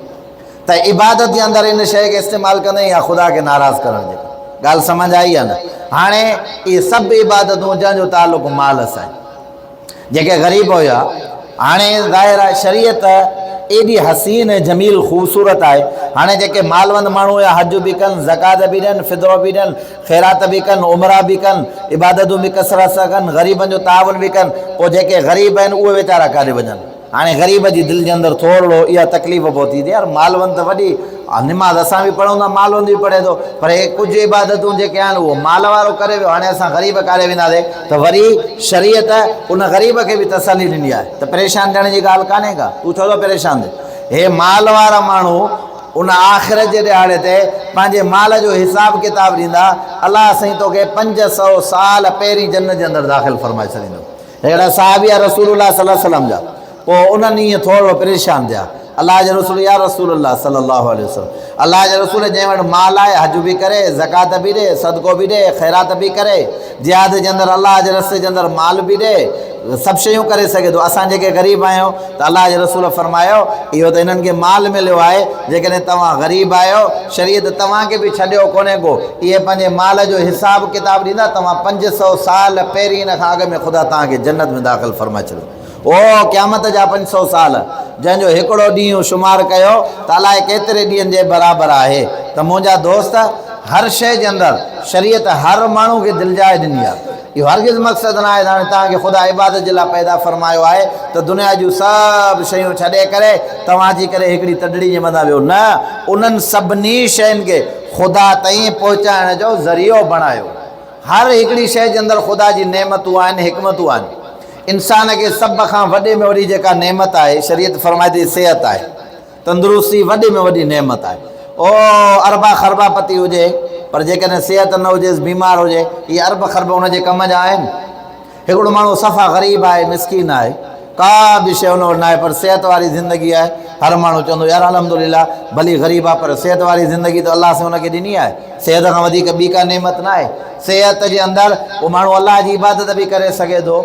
ته عبادت جي اندر ان شيء کي استعمال ڪندين يا خدا کي ناراض ڪرڻ جي ڪري. ڳالهه سمجهه آئي يا نه؟ هاڻي اهي سڀ عبادتون جنهن جو تعلق مال سان آهي. جيڪي غريب هيا. هاڻي ظاهر آهي شريعت ايڏي حسين ۽ جميل خوبصورت آهي. هاڻي جيڪي مالوند ماڻهو هيا حج به ڪن، زڪوات به ڏين، فدرو به ڏين، خيرات به ڪن، عمرا به ڪن، عبادتون به ڪثرت سان ڪن، غريبن جو تعاون به ڪن، پوء جيڪي غريب آهن اهي ويچارا ڪاڏي وڃن؟ هاڻي غريب جي دل جي اندر ٿورڙو اها تڪليف پهتي ته يار مالوند ته وڏي نماز اسان به پڙهون ٿا مالوند به پڙهي ٿو پر هي ڪجهه عبادتون جيڪي آهن اهو مال وارو ڪري ويو هاڻي اسان غريب ڪاڏي وينداسين ته وري شريعت ان غريب کي به تسلي ڏني آهي ته پريشان ٿيڻ جي ڳالهه ڪانهي ڪا تون ڇو ٿو پريشان ٿين هي مال وارا ماڻهو ان آخرت جي ڏهاڙي تي پنهنجي مال جو حساب ڪتاب ڏيندا الله سائين توکي 500 سال پهرين جنت جي اندر داخل فرمائي ڇڏيندو. هڪڙا صحابي آ رسول الله صلي الله عليه وسلم جا پوء انهن ڏينهن ٿورڙو پريشان ٿيا الله جي رسول يا رسول الله صلي الله عليه وسلم الله جي رسول جنهن وٽ مال آهي حج به ڪري زڪوات به ڏي صدقو به ڏي خيرات به ڪري جهاد جي اندر الله جي رستي جي اندر مال به ڏي سڀ شيون ڪري سگهي ٿو. اسان جيڪي غريب آهيون ته الله جي رسول فرمايو، اهو ته انهن کي مال مليو آهي، جيڪڏهن توهان غريب آهيو، شريعت توهان کي به ڇڏيو ڪونهي ڪو، اهي پنهنجي مال جو حساب ڪتاب ڏيندا، توهان 500 سال پهرين ان کان اڳ ۾ خدا توهان کي جنت ۾ داخل فرمائي ڇڏيندو. او قيامت جا 500 سال، جنهن جو هڪڙو ڏينهن شمار ڪيو ته الائي ڪيتري ڏينهن جي برابر آهي. ته منهنجا دوست! هر شيء جي اندر شريعت هر ماڻهو کي دلجاء ڏني آهي. اهو هرگز مقصد نه آهي ته هاڻي توهان کي خدا عبادت جي لاء پيدا فرمايو آهي ته دنيا جون سڀ شيون ڇڏي ڪري توهان اچي ڪري هڪڙي تڏڙي جي مٿان ويهو. نه، انهن سڀني شين کي خدا تائين پهچائڻ جو ذريعو بڻايو. هر هڪڙي شيء جي اندر خدا جي نعمتون آهن، حڪمتون آهن. انسان کي سڀ کان وڏي ۾ وڏي جيڪا نعمت آهي، شريعت فرمائي ٿي صحت آهي. تندرستي وڏي ۾ وڏي نعمت آهي. او اربا خربا پتي هجي پر جيڪڏهن صحت نه هجيس، بيمار هجي، اهي ارب خرب ان جي ڪم جا آهن؟ هڪڙو ماڻهو صفا غريب آهي، مسڪين آهي، ڪا به شيء ان وٽ ناهي پر صحت واري زندگي آهي، هر ماڻهو چوندو يار الحمدلله ڀلي غريب آهي پر صحت واري زندگي ته الله سائين ان کي ڏني آهي، صحت کان وڌيڪ ٻي ڪا نعمت ناهي. صحت جي اندر اهو ماڻهو الله جي عبادت به ڪري سگهي ٿو،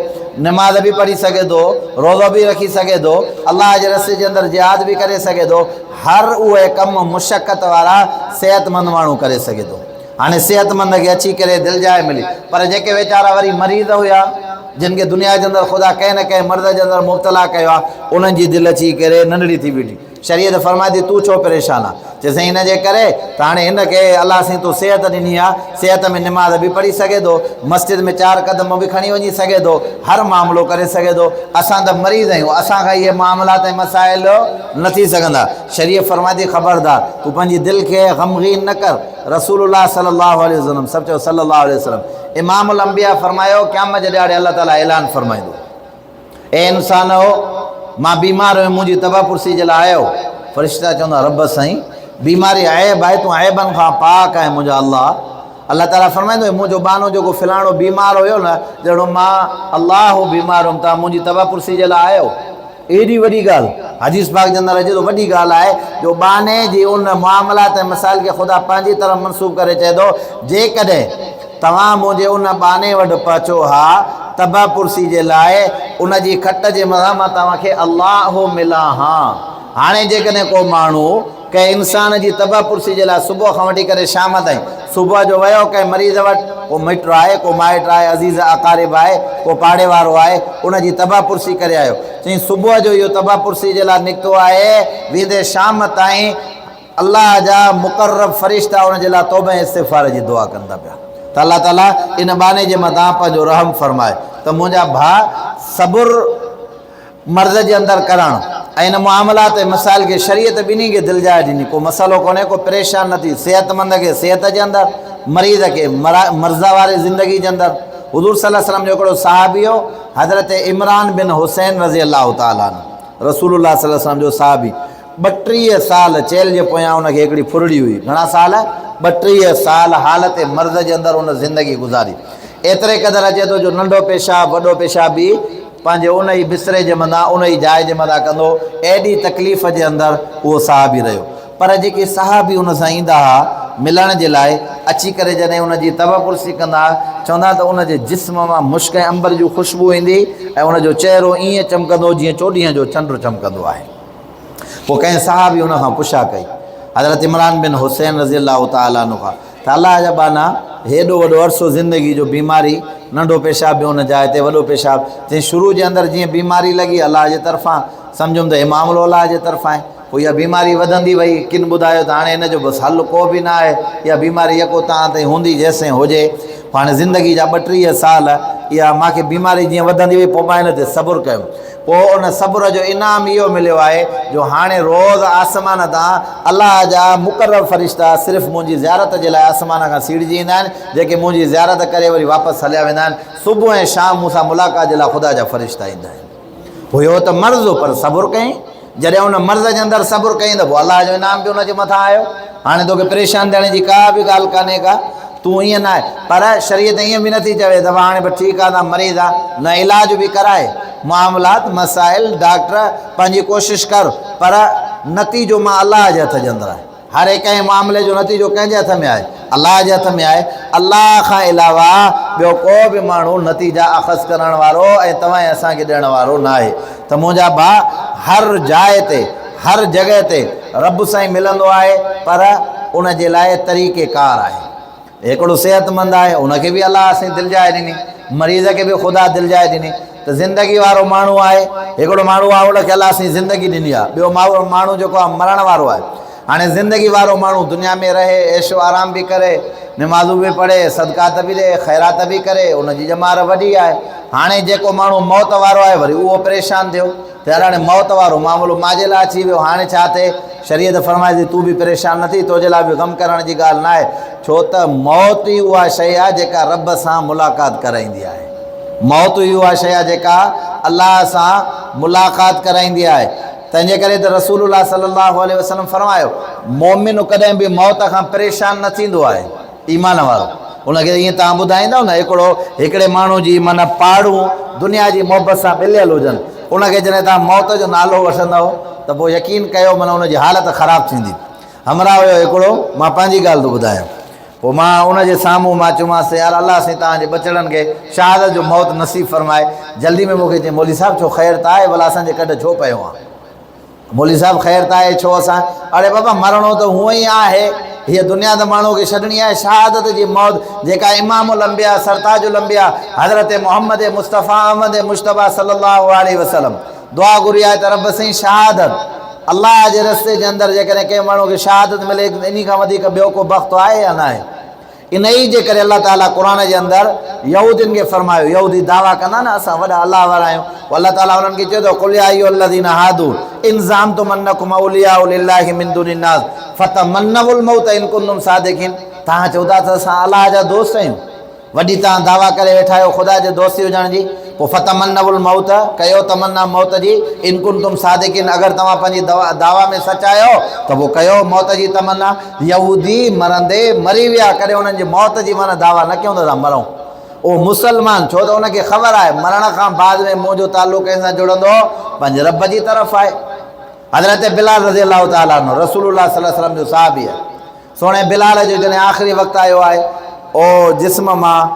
نماز به پڙهي سگهي ٿو، روزو به رکي سگهي ٿو، الله جي رستي جي اندر جهاد به ڪري سگهي ٿو، هر اهي ڪم مشقت وارا صحتمند ماڻهو ڪري سگهي ٿو. هاڻي صحتمند کي اچي ڪري دلجاء ملي، پر جيڪي ويچارا وري مريض هيا، جن کي دنيا جي اندر خدا ڪنهن نه ڪنهن مرض جي اندر مبتلا ڪيو آهي، انهن جي دل اچي ڪري ننڍڙي ٿي بيٺي. شريعت فرمائي ٿي تون ڇو پريشان آن؟ چي سائين ان جي ڪري ته هاڻي هن کي الله سائين تو صحت ڏني آ، صحت ۾ نماز به پڙهي سگهي ٿو، مسجد ۾ چار قدم به کڻي وڃي سگهي ٿو، هر معاملو ڪري سگهي ٿو، اسان ته مريض آهيون، اسان کان اهي معاملات ۽ مسائل نه ٿي سگهندا. شريعت فرمائي ٿي خبردار تون پنهنجي دل کي غمگين نه ڪر، رسول الله صلي الله عليه وسلم سڀ چئو صلي الله عليه وسلم، امام الانبياء فرمايو قيامت جي ڏهاڙي الله تعالي اعلان فرمائيندو. اي انسانؤ! مان بيمار هيم، منهنجي تبع پرسي جي لاء آيؤ. فرشتا چوندا، رب سائين! بيماري عيب آهي، تون عيبن کان پاڪ آهين منهنجا الله. الله تعاليٰ فرمائيندو، اي منهنجو ٻانهو جيڪو فلاڻو بيمار هيو نه، جهڙو مان الله بيمار هيم، توهان منهنجي تبع پرسي جي لاء آيؤ. ايڏي وڏي ڳالهه، حديث پاڪ جي اندر اچي ٿو، وڏي ڳالهه آهي جو ٻانهي جي ان معاملات ۽ مسائل کي خدا پنهنجي طرف منسوب ڪري چئي ٿو، جيڪڏهن توهان منهنجي ان ٻانهي وٽ پهچو ها، تبع پرسي جي لاء، ان جي کٽ جي مٿان مان توهان کي الله ملان ها. هاڻي جيڪڏهن ڪو ماڻهو ڪنهن انسان جي تبع پرسي جي لاء صبح کان وٺي ڪري شام تائين، صبح جو ويو ڪنهن مريض وٽ، ڪو مٽ آهي، ڪو مائٽ آهي، عزيز اقارب آهي، ڪو پاڙي وارو آهي، ان جي تبع پرسي ڪري آيو. چيائين صبح جو اهو تبع پرسي جي لاء نڪتو آهي، ويندي شام تائين، الله جا مقرب فرشتا ان جي لاء توبه ۽ استغفار جي دعا ڪن ٿا پيا ته الله تعالي ان ٻانهي جي مٿان پنهنجو رحم فرمائي ته منهنجا ڀاء صبر مرض جي اندر ڪرڻ ۽ ان معاملات ۽ مسائل کي شريعت ٻنهي کي دلجاء ڏني ڪو مسئلو ڪونهي ڪو پريشان نه ٿي صحت مند کي صحت جي اندر مريض کي مرض واري زندگي جي اندر حضور صلي الله عليه وسلم جو هڪڙو صحابي هو حضرت عمران بن حسين رضي الله تعالٰي عنه رسول الله صلي الله عليه وسلم جو صحابي 32 سال چيلهه جي پويان ان کي هڪڙي ڦرڙي هئي. گهڻا سال؟ 32 سال حالت مرض جي اندر ان زندگي گذاري. ايتري قدر اچي ٿو جو ننڍو پيشاب وڏو پيشاب به پنهنجي ان ئي بستري جي مٿان ان ئي جاء جي مٿان ڪندو هو. ايڏي تڪليف جي اندر اهو صحابي رهيو. پر جيڪي صحابي ان سان ايندا ها ملڻ جي لاء، اچي ڪري جڏهن ان جي طبع پرسي ڪندا ها، چوندا ها ته ان جي جسم مان مشڪ ۽ عنبر جون خوشبو ايندي ۽ ان جو چهرو ائين چمڪندو هو جيئن چوڏهينء جو چنڊ چمڪندو آهي. پوء ڪنهن صحابي ان کان پڇا ڪئي، حضرت عمران بن حسين رضي الله تعالٰي عنه کان، ته الله جا ٻانها! هيڏو وڏو عرصو زندگي جو بيماري، ننڍو پيشاب به ان جاء تي، وڏو پيشاب، چيائين شروع جي اندر جيئن بيماري لڳي الله جي طرفان، سمجهيم ته هي معاملو الله جي طرفان آهي، پوء اها بيماري وڌندي وئي، ڪن ٻڌايو ته هاڻي هن جو بس حل ڪو به نه آهي، اها بيماري يڪو تان تائين هوندي جيسين هجي، پوء هاڻي زندگي جا 32 سال اها مان کي بيماري جيئن وڌندي وئي پوء مان هن تي صبر ڪيم. پوء ان صبر جو انعام اهو مليو آهي جو هاڻي روز آسمان تان الله جا مقرب فرشتا صرف منهنجي زيارت جي لاء آسمان کان سيڙجي ايندا آهن، جيڪي منهنجي زيارت ڪري وري واپس هليا ويندا آهن. صبح ۽ شام مون سان ملاقات جي لاء خدا جا فرشتا ايندا آهن. هيو ته مرض پر صبر ڪيائين. جڏهن ان مرض جي اندر صبر ڪيائين ته پوء الله جو انعام به ان جي مٿان آيو. هاڻي توکي پريشان ٿيڻ جي ڪا به ڳالهه ڪانهي ڪا. تون ائين نه آهي. پر شريعت ائين به نٿي چوي ته هاڻي به ٺيڪ آهي ته مريض آهي نه علاج به ڪرائي. معاملات، مسائل، ڊاڪٽر، پنهنجي ڪوشش ڪر پر نتيجو مان الله جي هٿ جي اندر آهي. هر هڪ ۽ معاملي جو نتيجو ڪنهن جي هٿ ۾ آهي؟ الله جي هٿ ۾ آهي. الله کان علاوه ٻيو ڪو به ماڻهو نتيجا اخذ ڪرڻ وارو ۽ توهان ۽ اسان کي ڏيڻ وارو ناهي. ته منهنجا ڀاء هر جاء تي، هر جڳهه تي رب سائين ملندو آهي پر ان جي لاء طريقي ڪار آهي. هڪڙو صحتمند آهي ان کي به الله سائين دلجاء ڏني، مريض کي به خدا دلجاء ڏني ته زندگي وارو ماڻهو آهي، هڪڙو ماڻهو آهي ان کي الله سائين زندگي ڏني آهي، ٻيو ماڻهو جيڪو آهي مرڻ وارو آهي. هاڻي زندگي وارو ماڻهو دنيا ۾ رهي، عيش و آرام به ڪري، نمازون به پڙهي، صدقات به ڏئي، خيرات به ڪري، ان جي ڄمار وڏي آهي. هاڻي جيڪو ماڻهو موت وارو آهي وري اهو پريشان ٿيو ته يار هاڻي موت وارو معاملو مان جي لاء اچي ويو، هاڻي ڇا ٿئي؟ شريعت فرمائي ٿي تون به پريشان نه ٿي، تو جي لاء به غم ڪرڻ جي ڳالهه ناهي، ڇو ته موت ئي اها شيء آهي جيڪا رب سان ملاقات ڪرائيندي آهي. موت ئي اها شيء آهي جيڪا الله سان ملاقات ڪرائيندي آهي. تنهن جي ڪري ته رسول الله صلي الله عليه وسلم فرمايو، مؤمن ڪڏهن به موت کان پريشان نه ٿيندو آهي، ايمان وارو ان کي ائين توهان ٻڌائيندؤ نه هڪڙو هڪڙي ماڻهو جي معنيٰ پاڙون دنيا جي محبت سان مليل هجن ان کي جڏهن توهان موت جو نالو وٺندؤ ته پوء يقين ڪيو معنيٰ ان جي حالت خراب ٿيندي. همراهه هيو هڪڙو، مان پنهنجي ڳالهه ٿو ٻڌايان. پوء مان ان جي سامهون مان چيومانس ته يار الله سائين توهان جي ٻچڙن کي شهادت جو موت نصيب فرمائي. جلدي ۾ مون کي چيائين مولوي صاحب ڇو خير ته آهي ڀلا اسان جي ڪڍ ڇو پيو آن؟ مولوي صاحب خير ته آهي ڇو اسان اڙي بابا مرڻو ته هونئن ئي آهي هيء دنيا ته ماڻهوء کي ڇڏڻي آهي شهادت جي موت جيڪا امام الانبياء سرتاج الانبياء حضرت محمد مصطفيٰ احمد مجتبيٰ صلي الله عليه وسلم دعا گهري آهي ته رب سائين شهادت الله جي رستي جي اندر جيڪڏهن ڪنهن ماڻهوء کي شهادت ملي انهي کان وڌيڪ ٻيو ڪو بخت آهي يا ناهي؟ انهيء جي ڪري الله تعاليٰ قرآن جي اندر يهودين کي فرمايو، يهودي دعويٰ ڪندا نه اسان وڏا الله وارا آهيون، پوء الله تعاليٰ انهن کي چيو ته قل يا ايها الذين هادوا ان زعمتم انڪم اولياء لله من دون الناس فتمنوا الموت ان ڪنتم صادقين توهان چئو ٿا ته اسان الله جا دوست آهيون، وڏي توهان دعويٰ ڪري ويٺا آهيو خدا جي دوستي هجڻ جي، پوء فتمنوا الموت، ڪيو تمنا موت جي، ان ڪنتم صادقين، اگر توهان پنهنجي دعويٰ ۾ سچ آهيو ته پوء ڪيو موت جي تمنا. يهودي مرندي مري ويا، ڪڏهن انهن جي موت جي معنيٰ دعويٰ نه ڪيون ته اسان مرون. اهو مسلمان، ڇو ته ان کي خبر آهي مرڻ کان بعد ۾ منهنجو تعلق ڪنهن سان جڙندو، پنهنجي رب جي طرف آهي. حضرت بلال رضي الله تعالٰي عنه رسول الله صلي الله عليه وسلم جو صحابي آهي. سهڻي بلال جو جڏهن آخري وقت آيو آهي، او جسم مان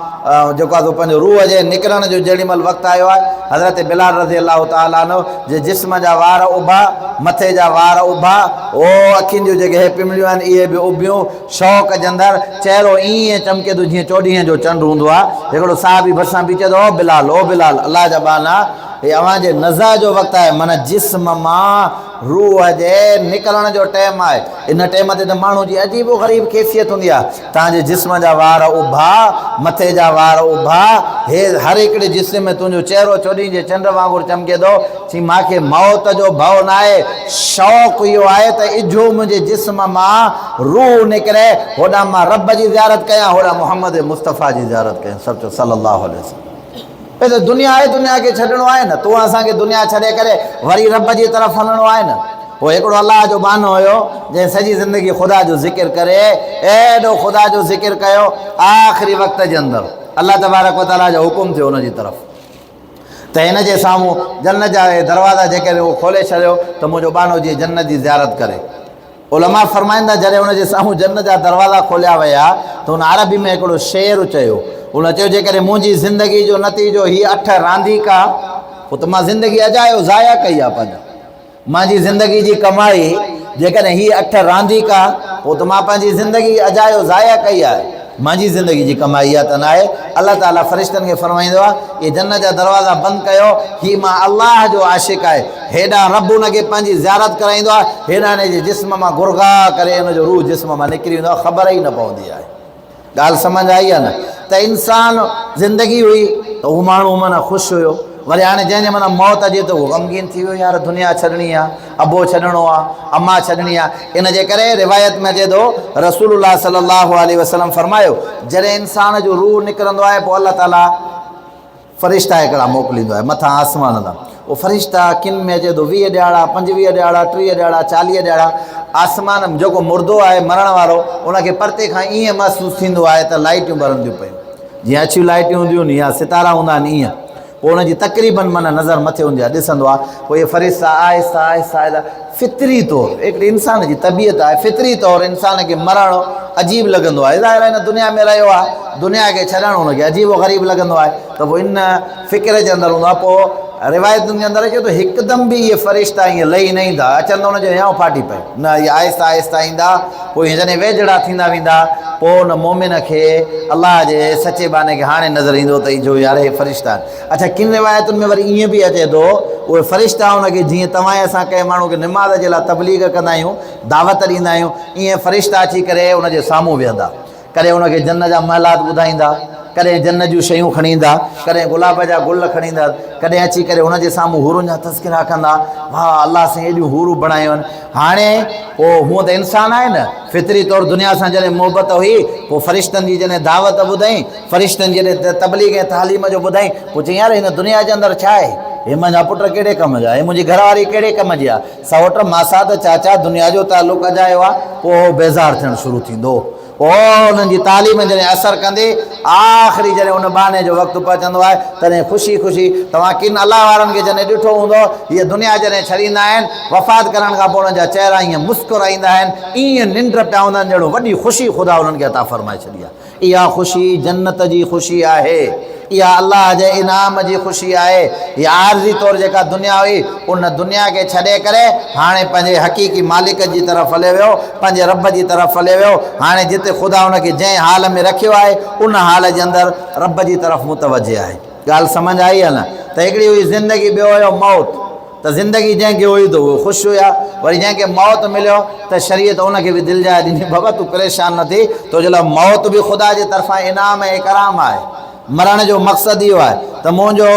جيڪو آهي سو پنهنجو روح جي نڪرڻ جو جهڙي مهل وقت آيو آهي، حضرت بلال رضي الله تعالٰي عنه جي جسم جا وار اڀا، مٿي جا وار اڀا، او اکين جون جيڪي هي پمليون آهن اهي به اڀيون، شوق جي اندر چهرو ائين چمڪي ٿو جيئن چوڏهينء جو چنڊ هوندو آهي. هڪڙو صحابي ڀرسان بيٺي ٿو، او بلال، او بلال، الله جا ٻانها، هي اوهان جي نزع جو وقت آهي، معنيٰ جسم مان روح جي نڪرڻ جو ٽيم آهي. ان ٽيم تي ته ماڻهو جي عجيب و غريب ڪيفيت هوندي آهي. توهان جي جسم جا وار اڀا، مٿي جا وار اڀا، هي هر هڪڙي جسم ۾ تنهنجو چهرو چوڏهين جي چنڊ وانگر چمڪي ٿو. چي مان کي موت جو ڀؤ ناهي، شوق اهو آهي ته اجهو منهنجي جسم مان روح نڪري، هوڏانهن مان رب جي زيارت ڪيان، هوڏانهن محمد مصطفيٰ جي زيارت ڪيان. سڀ چئو صلي الله عليه وسلم. هي ته دنيا آهي، دنيا کي ڇڏڻو آهي نه، تون اسان کي دنيا ڇڏي ڪري وري رب جي طرف هلڻو آهي نه. هو هڪڙو الله جو ٻانهو هيو، جنهن سڄي زندگي خدا جو ذڪر ڪري ايڏو خدا جو ذڪر ڪيو، آخري وقت جي اندر الله تبارڪ و تعاليٰ جو حڪم ٿيو ان جي طرف ته هن جي سامهون جنت جا اهي دروازا جيڪڏهن هو کولي ڇڏيو ته منهنجو ٻانهو جيئن جنت جي زيارت ڪري. علماء فرمائن ٿا جڏهن ان جي سامهون جنت جا دروازا کوليا ويا ته ان عربي ۾ هڪڙو شعر چيو. ان چيو جيڪڏهن منهنجي زندگي جو نتيجو هي اٺ رانديڪا پوء ته مان زندگي اجايو ضايع ڪئي آهي پنهنجا. مانجي زندگي جي ڪمائي جيڪڏهن هي اٺ رانديڪا پوء ته مان پنهنجي زندگي اجايو ضايع ڪئي آهي. مانجي زندگي جي ڪمائي اها ته ناهي. الله تعاليٰ فرشتن کي فرمائيندو آهي، اهي جنت جا دروازا بند ڪيو، هي مان الله جو عاشق آهي. هيڏانهن رب ان کي پنهنجي زيارت ڪرائيندو آهي، هيڏانهن هن جي جسم مان گرگاهه ڪري ان جو روح جسم مان نڪري ويندو آهي، خبر ئي نه پوندي آهي. ڳالهه سمجهه آئي يا نه؟ ته انسان زندگي هئي ته اهو ماڻهو معنيٰ خوش هيو، وري هاڻي جنهن جي معنيٰ موت اچي ته اهو غمگين ٿي ويو، يار دنيا ڇڏڻي آهي، ابو ڇڏڻو آ، اما ڇڏڻي آ، ان جي ڪري روايت ۾ اچي ٿو رسول الله صلي الله عليه وسلم فرمايو، جڏهن انسان جو روح نڪرندو آهي پوء الله تعالي فرشتا هڪڙا موڪليندو آهي مٿان آسمان تان، اهي فرشتا ڪن ۾ اچي ٿو 20 ڏهاڙا، 25 ڏهاڙا، 30 ڏهاڙا، 40 ڏهاڙا آسمان ۾ جيڪو مردو آهي مرڻ وارو ان کي پرتي کان ائين محسوس ٿيندو آهي ته لائٽيون ٻرنديون پيون جيئن اڇيون لائٽيون هونديون آهن يا ستارا هوندا آهن ائين. پوء ان جي تقريباً معنيٰ نظر مٿي هوندي آهي، ڏسندو آهي، پوء اهي فرشتا آهستي آهستي آهستي فطري طور هڪڙي انسان جي طبيعت آهي، فطري طور انسان کي مرڻ عجيب لڳندو آهي. ظاهر آهي هن دنيا ۾ رهيو آهي، دنيا کي ڇڏڻ هن کي عجيب و غريب لڳندو آهي ته پوء ان فڪر جي اندر هوندو آهي. پوء روايتن جي اندر اچي ٿو هڪدم به اهي فرشتا ائين لهي نه ايندا، اچن ته هن جو هيانء ڦاٽي پئي، نه اهي آهستي آهستي ايندا، پوء اهي جڏهن ويجهڙا ٿيندا ويندا پوء ان مؤمن کي الله جي سچي ٻانهي کي هاڻي نظر ايندو ته جو يار اهي فرشتا آهن. اڇا ڪن روايتن ۾ وري ائين به اچي ٿو اهي فرشتا ان کي جيئن توهان ۽ اسان ڪنهن ماڻهو کي نماز جي لاء تبليغ ڪندا آهيون، دعوت ڏيندا آهيون، ائين فرشتا اچي ڪري ان جي سامهون ويهندا. ڪڏهن ان کي جنّ جا محلات ٻڌائيندا، ڪڏهن جنّ جون شيون کڻي ايندا، ڪڏهن گلاب جا گل کڻي ايندا، ڪڏهن اچي ڪري هن جي سامهون حورن جا تذڪرا ڪندا، واهه الله سائين ايڏيون حورون بڻايون آهن. هاڻي پوء هونء ته انسان آهي نه، فطري طور دنيا سان جڏهن محبت هئي، پوء فرشتن جي جڏهن دعوت ٻڌائين، فرشتن جي جڏهن تبليغ ۽ تعليم جو ٻڌائين، پوء چيائين يار هن دنيا جي اندر ڇا آهي؟ هي منهنجا پٽ ڪهڙي ڪم جا، هي منهنجي گهر واري ڪهڙي ڪم جي آهي، سئوٽ، ماسات، چاچا، دنيا جو تعلق اجايو آهي، پوء هو بيزار ٿيڻ شروع ٿيندو. پوء انهن جي تعليم جڏهن اثر ڪندي، آخري جڏهن ان ٻانهي جو وقت پهچندو آهي، تڏهن خوشي خوشي توهان ڪن الله وارن کي جڏهن ڏٺو هوندو، هيء دنيا جڏهن ڇڏيندا آهن، وفات ڪرڻ کان پوء انهن جا چهرا ائين مسڪرائيندا آهن، ائين ننڊ پيا هوندا آهن جهڙو وڏي خوشي خدا انهن کي عطا فرمائي ڇڏي آهي. اها خوشي جنت جي خوشي آهي، اها الله جي انعام جي خوشي آهي. هيء عارضي طور جيڪا دنيا هئي، ان دنيا کي ڇڏي ڪري هاڻي پنهنجي حقيقي مالڪ جي طرف هليو ويو، پنهنجي رب جي طرف هليو ويو. هاڻي جتي خدا ان کي جنهن حال ۾ رکيو آهي، ان حال جي اندر رب جي طرف متوجه آهي. ڳالهه سمجهه آئي يا نه؟ ته هڪڙي هئي زندگي ٻيو هيو موت. ته زندگي جنهن کي هئي ته اهو خوش هيا، وري جنهن کي موت مليو ته شريعت ان کي به دلجاء ڏني، بابا تون پريشان نه ٿي، تنهنجي لاء موت به خدا جي طرفان انعام ۽ اڪرام آهي. مرڻ جو مقصد اهو آهي ته منهنجو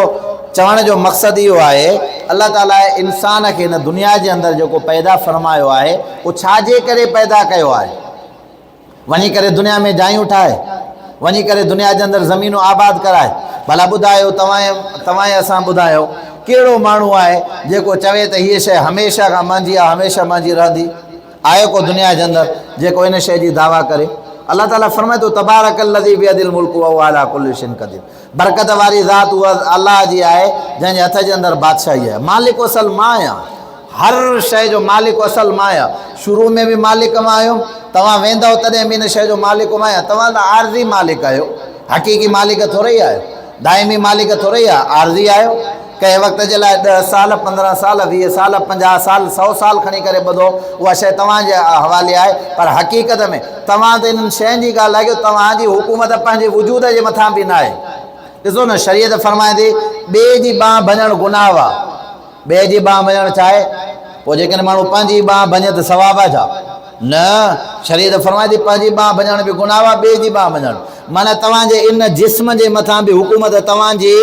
چوڻ جو مقصد اهو آهي الله تعاليٰ انسان کي هن دنيا جي اندر جيڪو پيدا فرمايو آهي اهو ڇا جي ڪري پيدا ڪيو آهي؟ وڃي ڪري دنيا ۾ جايون ٺاهي، وڃي ڪري دنيا جي اندر زمينون آباد ڪرائي. ڀلا ٻڌايو توهان توهان ۽ اسان ٻڌايو ڪهڙو ماڻهو آهي جيڪو چوي ته هيء شيء هميشه کان مانجي آهي هميشه مانجي رهندي؟ آهي ڪو دنيا جي اندر جيڪو ان شيء جي دعويٰ ڪري؟ الله تعاليٰ فرمائي ٿو تبارڪ الذي بيده الملڪ وهو علي ڪل شيء قدير برڪت واري ذات اها الله جي آهي جنهن جي هٿ جي اندر بادشاهي آهي. مالڪ اصل مان آهيان. هر شيء جو مالڪ اصل مان آهيان. شروع ۾ به مالڪ مان آهيم. توهان ويندؤ تڏهن به ان شيء جو مالڪ مان آهيان. توهان ته عارضي مالڪ آهيو. حقيقي مالڪ ٿورئي آهيو. دائمي مالڪ ٿورئي آهيو. عارضي آهيو. ڪنهن وقت جي لاء ڏهه سال، 15 سال، 20 سال، 50 سال، سئو سال کڻي ڪري ٻڌو، اها شيء توهان جي حوالي آهي، پر حقيقت ۾ توهان ته انهن شين جي ڳالهه ڪيو، توهان جي حڪومت پنهنجي وجود جي مٿان به ناهي. ڏسو نه شريعت فرمائي ٿي، ٻئي جي ٻانهن ڀڃڻ گناهه آهي. ٻئي جي ٻانهن ڀڃڻ ڇا آهي؟ پوء جيڪڏهن ماڻهو پنهنجي ٻانهن ڀڃي ته ثواب آهي ڇا؟ نه، شريعت فرمائي ٿي پنهنجي ٻانهن ڀڃڻ به گناهه آهي، ٻئي جي ٻانهن ڀڃڻ معنيٰ توهان جي ان جسم جي مٿان به حڪومت توهان جي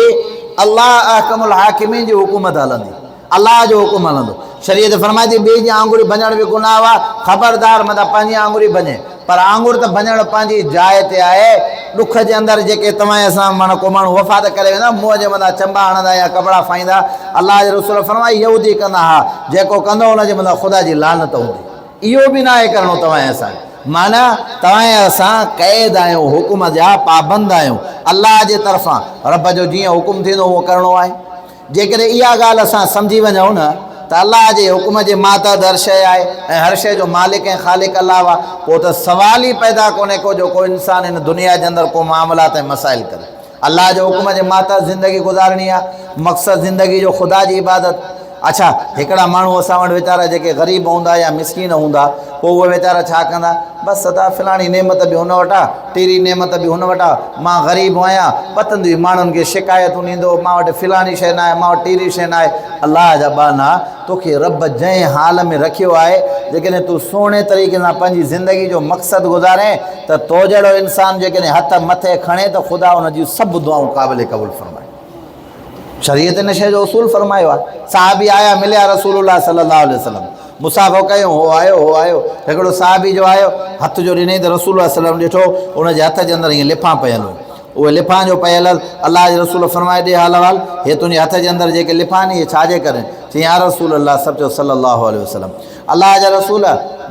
الله احڪم الحاڪمين جي حڪومت هلندي، الله جو حڪم هلندو. شريعت فرمائي ٿي ٻئي جي آڱري ڀڃڻ به گناهه آهي، خبردار متان پنهنجي آڱري ڀڃين. پر آڱر ته ڀڃڻ پنهنجي جاء تي آهي. ڏک جي اندر جيڪي توهان ۽ اسان معنيٰ ڪو ماڻهو وفات ڪري ويندا، منهن جي مٿان چنبا هڻندا يا ڪپڙا ڦائيندا. الله جي رسول فرمايو، يهودي ڪندا ها، جيڪو ڪندو ان جي مٿان خدا جي لعنت هوندي. اهو به ناهي ڪرڻو توهان ۽ اسان کي. معنيٰ توهان ۽ اسان قيد آهيون، حڪم جا پابند آهيون. الله جي طرفان رب جو جيئن حڪم ٿيندو اهو ڪرڻو آهي. جيڪڏهن اها ڳالهه اسان سمجهي وڃون نه ته الله جي حڪم جي ماتحت هر شيء آهي ۽ هر شيء جو مالڪ ۽ خالق الله آهي، پوء ته سوال ئي پيدا ڪونهي ڪو جو ڪو انسان هن دنيا جي اندر ڪو معاملات ۽ مسائل ڪري. الله جي حڪم جي ماتحت زندگي گذارڻي آهي، مقصد زندگي جو خدا جي عبادت. اڇا هڪڙا ماڻهو اسان وٽ ويچارا جيڪي غريب هوندا يا مسڪين هوندا، پوء اهي ويچارا ڇا ڪندا؟ بس سدا فلاڻي نعمت به هن وٽ آ، ٽيري نعمت به هن وٽ آ، مان غريب آهيان، وتندي ماڻهن کي شڪايتون ڏيندو، مان وٽ فلاڻي شيء ناهي، مان وٽ ٽيري شيء ناهي. الله جا ٻانها، توکي رب جنهن حال ۾ رکيو آهي، جيڪڏهن تون سهڻي طريقي سان پنهنجي زندگي جو مقصد گذارين ته تو جهڙو انسان جيڪڏهن هٿ مٿي کڻي ته خدا ان جون سڀ دعائون قابل قبول فرمائي. شريعت ان شيء جو اصول فرمايو آهي. صحابي آيا مليا رسول الله صلي الله عليه وسلم مصافحو ڪيو هو آيو هو آيو هڪڙو صحابي جو آيو هٿ جو ڏنائين ته رسول الله صلي الله عليه وسلم ڏٺو ان جي هٿ جي اندر ائين لفان پيل هيون اهي لفان جو پيل هل الله جي رسول فرمايو ڏي حال احوال هي تنهنجي هٿ جي اندر جيڪي لفان آهن اهي ڇا جي ڪري آهن؟ چيائين، يا رسول الله سڀ چئو صلّي اللّٰه عليه وسلّم الله جا رسول!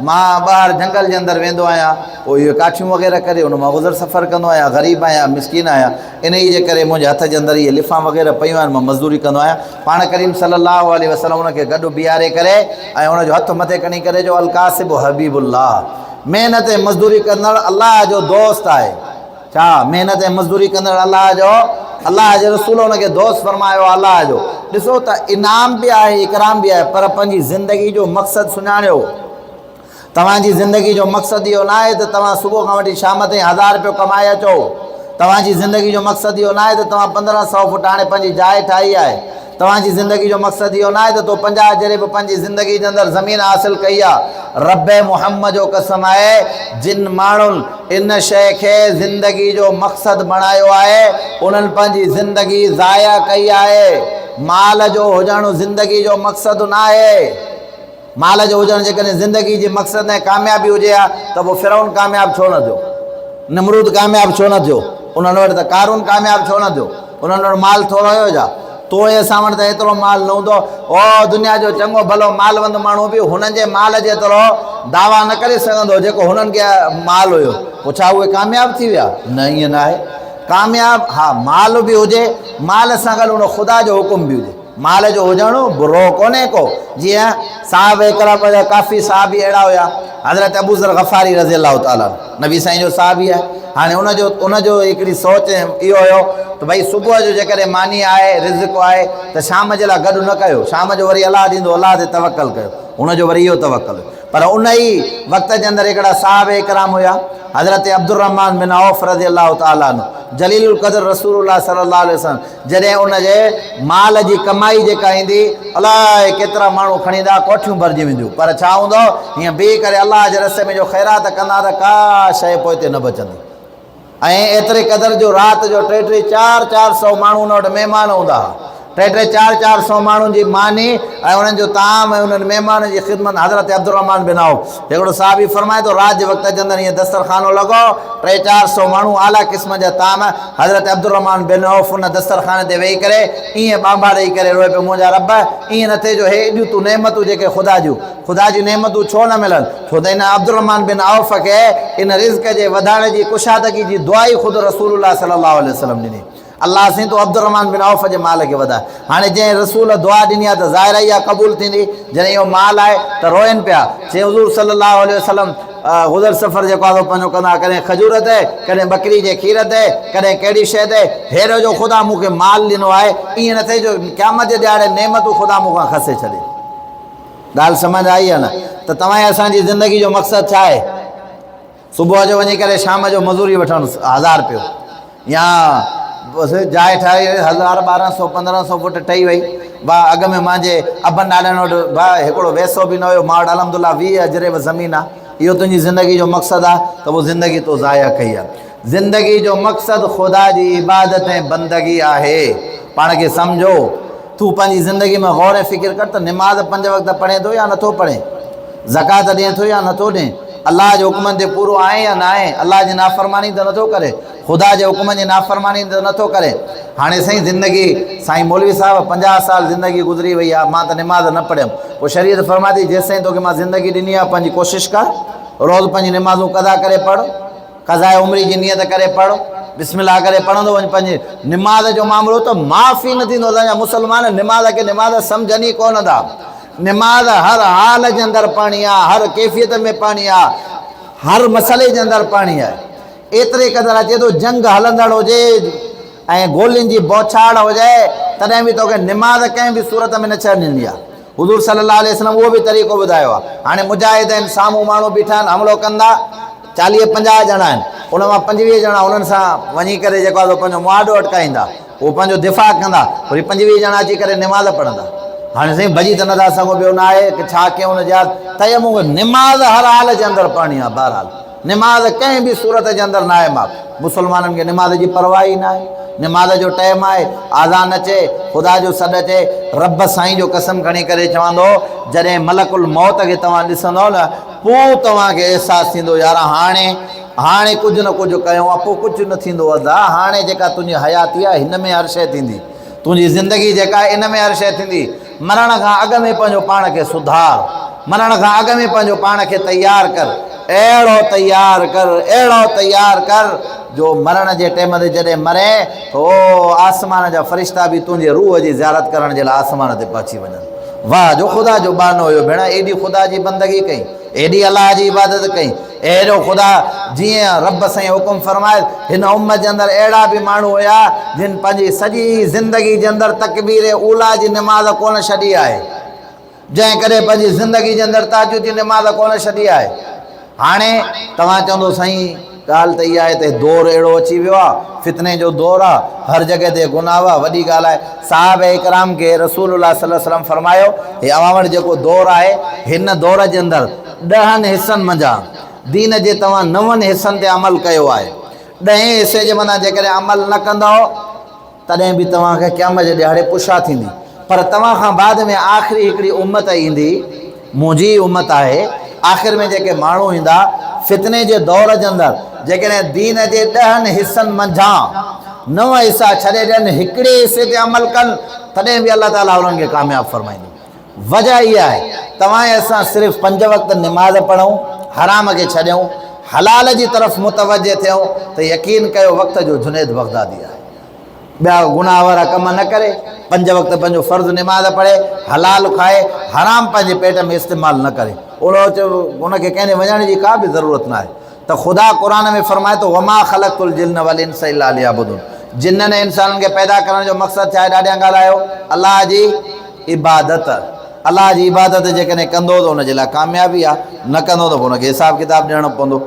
مان ٻاهر جهنگل جي اندر ويندو آهيان، پوء اهي ڪاٺيون وغيره ڪري ان مان گذر سفر ڪندو آهيان، غريب آهيان، مسڪين آهيان، انهيء جي ڪري منهنجي هٿ جي اندر اهي لفان وغيره پيون آهن، مان مزدوري ڪندو آهيان. پاڻ ڪريم صلّي اللّٰه عليه وسلّم ان کي گڏ بيهاري ڪري ۽ ان جو هٿ مٿي کڻي ڪري چيو، الڪاسب حبيب الله، محنت ۽ مزدوري ڪندڙ الله جو دوست آهي. ڇا محنت ۽ مزدوري ڪندڙ الله جو الله جي رسول ان کي دوست فرمايو آهي الله جو ڏسو ته انعام به آهي اڪرام به آهي پر پنهنجي زندگي جو مقصد سڃاڻيو توهان جي زندگي جو مقصد اهو نه آهي ته توهان صبح کان وٺي شام تائين هزار روپيو ڪمائي اچو توهان جي زندگي جو مقصد اهو نه آهي ته توهان 1500 فٽ هاڻي پنهنجي جاء ٺاهي آهي توهان جي زندگي جو مقصد اهو ناهي ته تو 50 جريب پنهنجي زندگي جي اندر زمين حاصل ڪئي آ. رب محمد جو قسم آهي جن ماڻهن ان شيء کي زندگي جو مقصد بڻايو آهي انهن پنهنجي زندگي ضايع ڪئي آهي. مال جو هجڻ زندگي جو مقصد ناهي. مال جو هجڻ جيڪڏهن زندگي جي مقصد ۽ ڪاميابي هجي ها ته پوء فرعون ڪامياب ڇو نه ٿيو؟ نمرود ڪامياب ڇو نه ٿيو؟ انهن وٽ ته قارون ڪامياب ڇو نه ٿيو؟ انهن وٽ مال ٿورو هيو ڇا؟ تو ۽ اسان وٽ ته ايترو مال نه هوندو. او دنيا جو چڱو ڀلو مالوند ماڻهو به هنن جي مال جيترو دعويٰ نه ڪري سگهندو جيڪو هنن کي مال هيو. پوء ڇا اهي ڪامياب ٿي ويا؟ نه ائين نه آهي. ڪامياب ها مال به هجي، مال سان گڏ ان خدا جو حڪم به هجي. مال جو هجڻ برو ڪونهي ڪو، جيئن صحابه ڪرام جا ڪافي صحابي اهڙا هيا، حضرت ابوذر غفاري رضي الله تعالٰي عنه نبي سائين جو صحابي آهي، هاڻي ان جو ان جو هڪڙي سوچ اهو هيو ته ڀئي صبح جو جيڪڏهن ماني آهي رزق آهي ته شام جي لاء گڏ نه ڪيو، شام جو وري الله ڏيندو الله تي توڪل ڪيو، هن جو وري اهو توڪل هيو. پر ان ئي وقت جي اندر هڪڙا صحابه ڪرام هيا، حضرت عبدالرحمان بن عوف رضي الله تعالٰي عنه، جليل القدر رسول الله صلي الله عليه وسلم جڏهن ان جي مال جي ڪمائي جيڪا ايندي، الائي ڪيترا ماڻهو کڻي ايندا، ڪوٺيون ڀرجي وينديون، پر ڇا هوندو، هيئن بيهي ڪري الله جي رستي ۾ جو خيرات ڪندا ته ڪا شيء پوئتي نه بچندي. ۽ ايتري قدر جو رات جو ٽي ٽي چار چار سئو ماڻهو ان وٽ مهمان هوندا ها. ٽي ٽي چار چار سئو ماڻهن جي ماني ۽ انهن جو طعام ۽ انهن مهمانن جي خدمت حضرت عبدالرحمان بن عوف هڪڙو صحابي فرمائي ٿو رات جي وقت جي اندر هيئن دسترخانو لڳو ٽي چار سئو ماڻهو اعليٰ قسم جا طعام حضرت عبدالرحمان بن عوف ان دسترخاني تي ويهي ڪري ائين ٻانڀا ڏئي ڪري روئي پيو منهنجا رب ائين نه ٿئي جو هي ايڏيون تون نعمتون جيڪي خدا جون خدا جون نعمتون ڇو نه ملن؟ ڇو ته ان عبدالرحمان بن عوف کي ان رزق جي وڌائڻ جي ڪشادگي جي دعا ئي خود رسول الله صلي الله عليه وسلم ڏني. الله سائين تون عبدالرحمان بن عوف جي مال کي وڌاء. هاڻي جنهن رسول دعا ڏني آهي ته ظاهر آهي اها قبول ٿيندي. جڏهن اهو مال آهي ته روئن پيا. چي حضور صلي الله عليه وسلم گذر سفر جيڪو آهي سو پنهنجو ڪندا هئا ڪڏهن کجور تي، ڪڏهن ٻڪري جي کير تي، ڪڏهن ڪهڙي شيء تي. هيڏو جو خدا مون کي مال ڏنو آهي ائين نه ٿئي جو قيامت جي ڏهاڙي نعمتون خدا مون کان کسي ڇڏي. ڳالهه سمجهه آئي يا نه ته توهان ۽ اسان جي زندگي جو مقصد ڇا آهي؟ صبح جو وڃي ڪري شام جو مزوري وٺڻ هزار رپيو يا بس جاء ٺاهي هزار ٻارهن سو پندرهن سو فٽ ٺهي وئي با اڳ ۾ مانجي ابن ڏاڏن وٽ با هڪڙو ويسو به نه هيو مان وٽ الحمد لله ويهه اجري به زمين آ اهو تنهنجي زندگي جو مقصد آ ته پوء زندگي تو ضايع ڪئي آ زندگي جو مقصد خدا جي عبادت ۽ بندگي آهي پاڻ کي سمجهو تون پنهنجي زندگي ۾ غور ۽ فڪر ڪر ته نماز پنج وقت پڙهين ٿو يا نٿو پڙهين؟ زڪوات ڏين ٿو يا نٿو ڏين؟ الله جي حڪمن تي پورو آهين يا ناهين؟ الله جي نافرماني ته نٿو ڪرين؟ خدا جي حڪمن جي نافرماني ته نٿو ڪرين؟ هاڻي سائين زندگي سائين مولوي صاحب 50 سال زندگي گذري وئي آهي مان ته نماز نه پڙهيم. پوء شريعت فرمائي ٿي جيستائين توکي مان زندگي ڏني آهي پنهنجي ڪوشش ڪر روز پنهنجي نمازون قضا ڪري پڙهه. قضاء عمري جي نيت ڪري پڙھ، بسم الله ڪري پڙهندو وڃ پنهنجي نماز جو معاملو ته معاف ئي نه ٿيندو اسان جا مسلمان نماز کي نماز سمجهن ئي ڪونه ٿا نماز هر حال جي اندر پڙهڻي آ هر ڪيفيت ۾ پڙهڻي آ هر مسئلي جي اندر پڙهڻي آهي ايتري قدر اچي ٿو جنگ هلندڙ هجي ۽ گولين جي بوڇاڙ هجي تڏهن به توکي نماز ڪنهن به صورت ۾ نه ڇڏڻي آ حضور صلي الله عليه وسلم اهو به طريقو ٻڌايو آهي. هاڻي مجاهد آهن، سامهون ماڻهو بيٺا آهن، حملو ڪندا، چاليهه پنجاهه ڄڻا آهن، ان مان پنجويهه ڄڻا انهن سان وڃي ڪري جيڪو آهي سو پنهنجو مهاڏو اٽڪائيندا، اهو پنهنجو دفاع ڪندا، وري پنجويهه ڄڻا اچي ڪري نماز پڙهندا. هاڻي سائين ڀڄي ته نٿا سگهون، ٻيو نه آهي ڪه ڇا ڪيون ان جهاد، تيمم نماز هر حال جي اندر پڙهڻي آهي، بهرحال. نماز ڪنهن به صورت جي اندر ناهي معاف. مسلمانن کي نماز جي پرواهه ئي ناهي. نماز جو ٽئم آهي، آذان اچي، خدا جو سڏ اچي، رب سائين جو قسم کڻي ڪري چوان ٿو، جڏهن ملڪ الموت کي توهان ڏسندؤ نه، پوء توهان کي احساس ٿيندو يار هاڻي، هاڻي ڪجهه نه ڪجهه ڪيو آ، پوء ڪجهه نه ٿيندو ادا، هاڻي جيڪا تنهنجي حياتي آهي، هن ۾ هر شيء ٿيندي. تنهنجي زندگي جيڪا آهي، ان ۾ هر شيء ٿيندي. مرڻ کان اڳ ۾ پنهنجو پاڻ کي سڌار، مرڻ کان اڳ ۾ پنهنجو پاڻ کي تيار ڪر، اهڙو تيار ڪر، اهڙو تيار ڪر جو مرڻ جي ٽيم تي جڏهن مرين ته او آسمان جا فرشتا به تنهنجي روح جي زيارت ڪرڻ جي لاء آسمان تي پهچي وڃن. واهه جو خدا جو ٻانهو هيو ڀيڻا، ايڏي خدا جي بندگي ڪئي، ايڏي الله جي عبادت ڪئي، اهڙو خدا جيئن رب سائين حڪم فرمايس، هن امت جي اندر اهڙا به ماڻهو هيا جن پنهنجي سڄي زندگي جي اندر تڪبير اوليٰ جي نماز ڪونه ڇڏي آهي، جنهن ڪڏهن پنهنجي زندگي جي اندر تهجد جي نماز ڪونه ڇڏي آهي. هاڻي توهان چوندو سائين ڳالهه ته اها آهي ته دور اهڙو اچي ويو آهي، فتني جو دور آهي، هر جڳهه تي گناهه آهي، وڏي ڳالهه آهي. صحابه ڪرام کي رسول الله صلي الله عليه وسلم فرمايو، هي اوهان وٽ جيڪو دور آهي، هن دور جي اندر ڏهن حصن منجهان دين جي توهان نون حصن تي عمل ڪيو آهي، ڏهين حصي جي مٿان جيڪڏهن عمل نه ڪندؤ تڏهن به توهان کي قيامت جي ڏهاڙي پڇا ٿيندي، پر توهان کان بعد ۾ آخري هڪڙي امت ايندي، منهنجي ئي امت آهي، آخر ۾ جيڪي ماڻهو ايندا، فتني جي دور جي اندر جيڪڏهن دين جي ڏهن حصن منجهان نو حصا ڇڏي ڏين، هڪڙي حصي تي عمل ڪن، تڏهن به الله تعاليٰ انهن کي ڪامياب فرمائيندو. وجه اها آهي، توهان ۽ اسان صرف پنج وقت نماز پڙهون، حرام کي ڇڏيون، حلال جي طرف متوجه ٿيون ته يقين ڪيو وقت جو جنيد بغدادي آهي. ٻيا گناهه وارا ڪم نه ڪري، پنج وقت پنهنجو فرض نماز پڙهي، حلال کائي، حرام پنهنجي پيٽ ۾ استعمال نه ڪري. ان کي ڪنهن ڏي وڃڻ جي ڪا به ضرورت نه آهي. ته خدا قرآن ۾ فرمائي ٿو وما خلقت الجن والانس الا ليعبدون جنن ۽ انسانن کي پيدا ڪرڻ جو مقصد ڇا آهي ڏاڍيان ڳالهايو الله جي عبادت الله جي عبادت جيڪڏهن ڪندو ته ان جي لاء ڪاميابي آهي نه ڪندو ته پوء ان کي حساب ڪتاب ڏيڻو پوندو.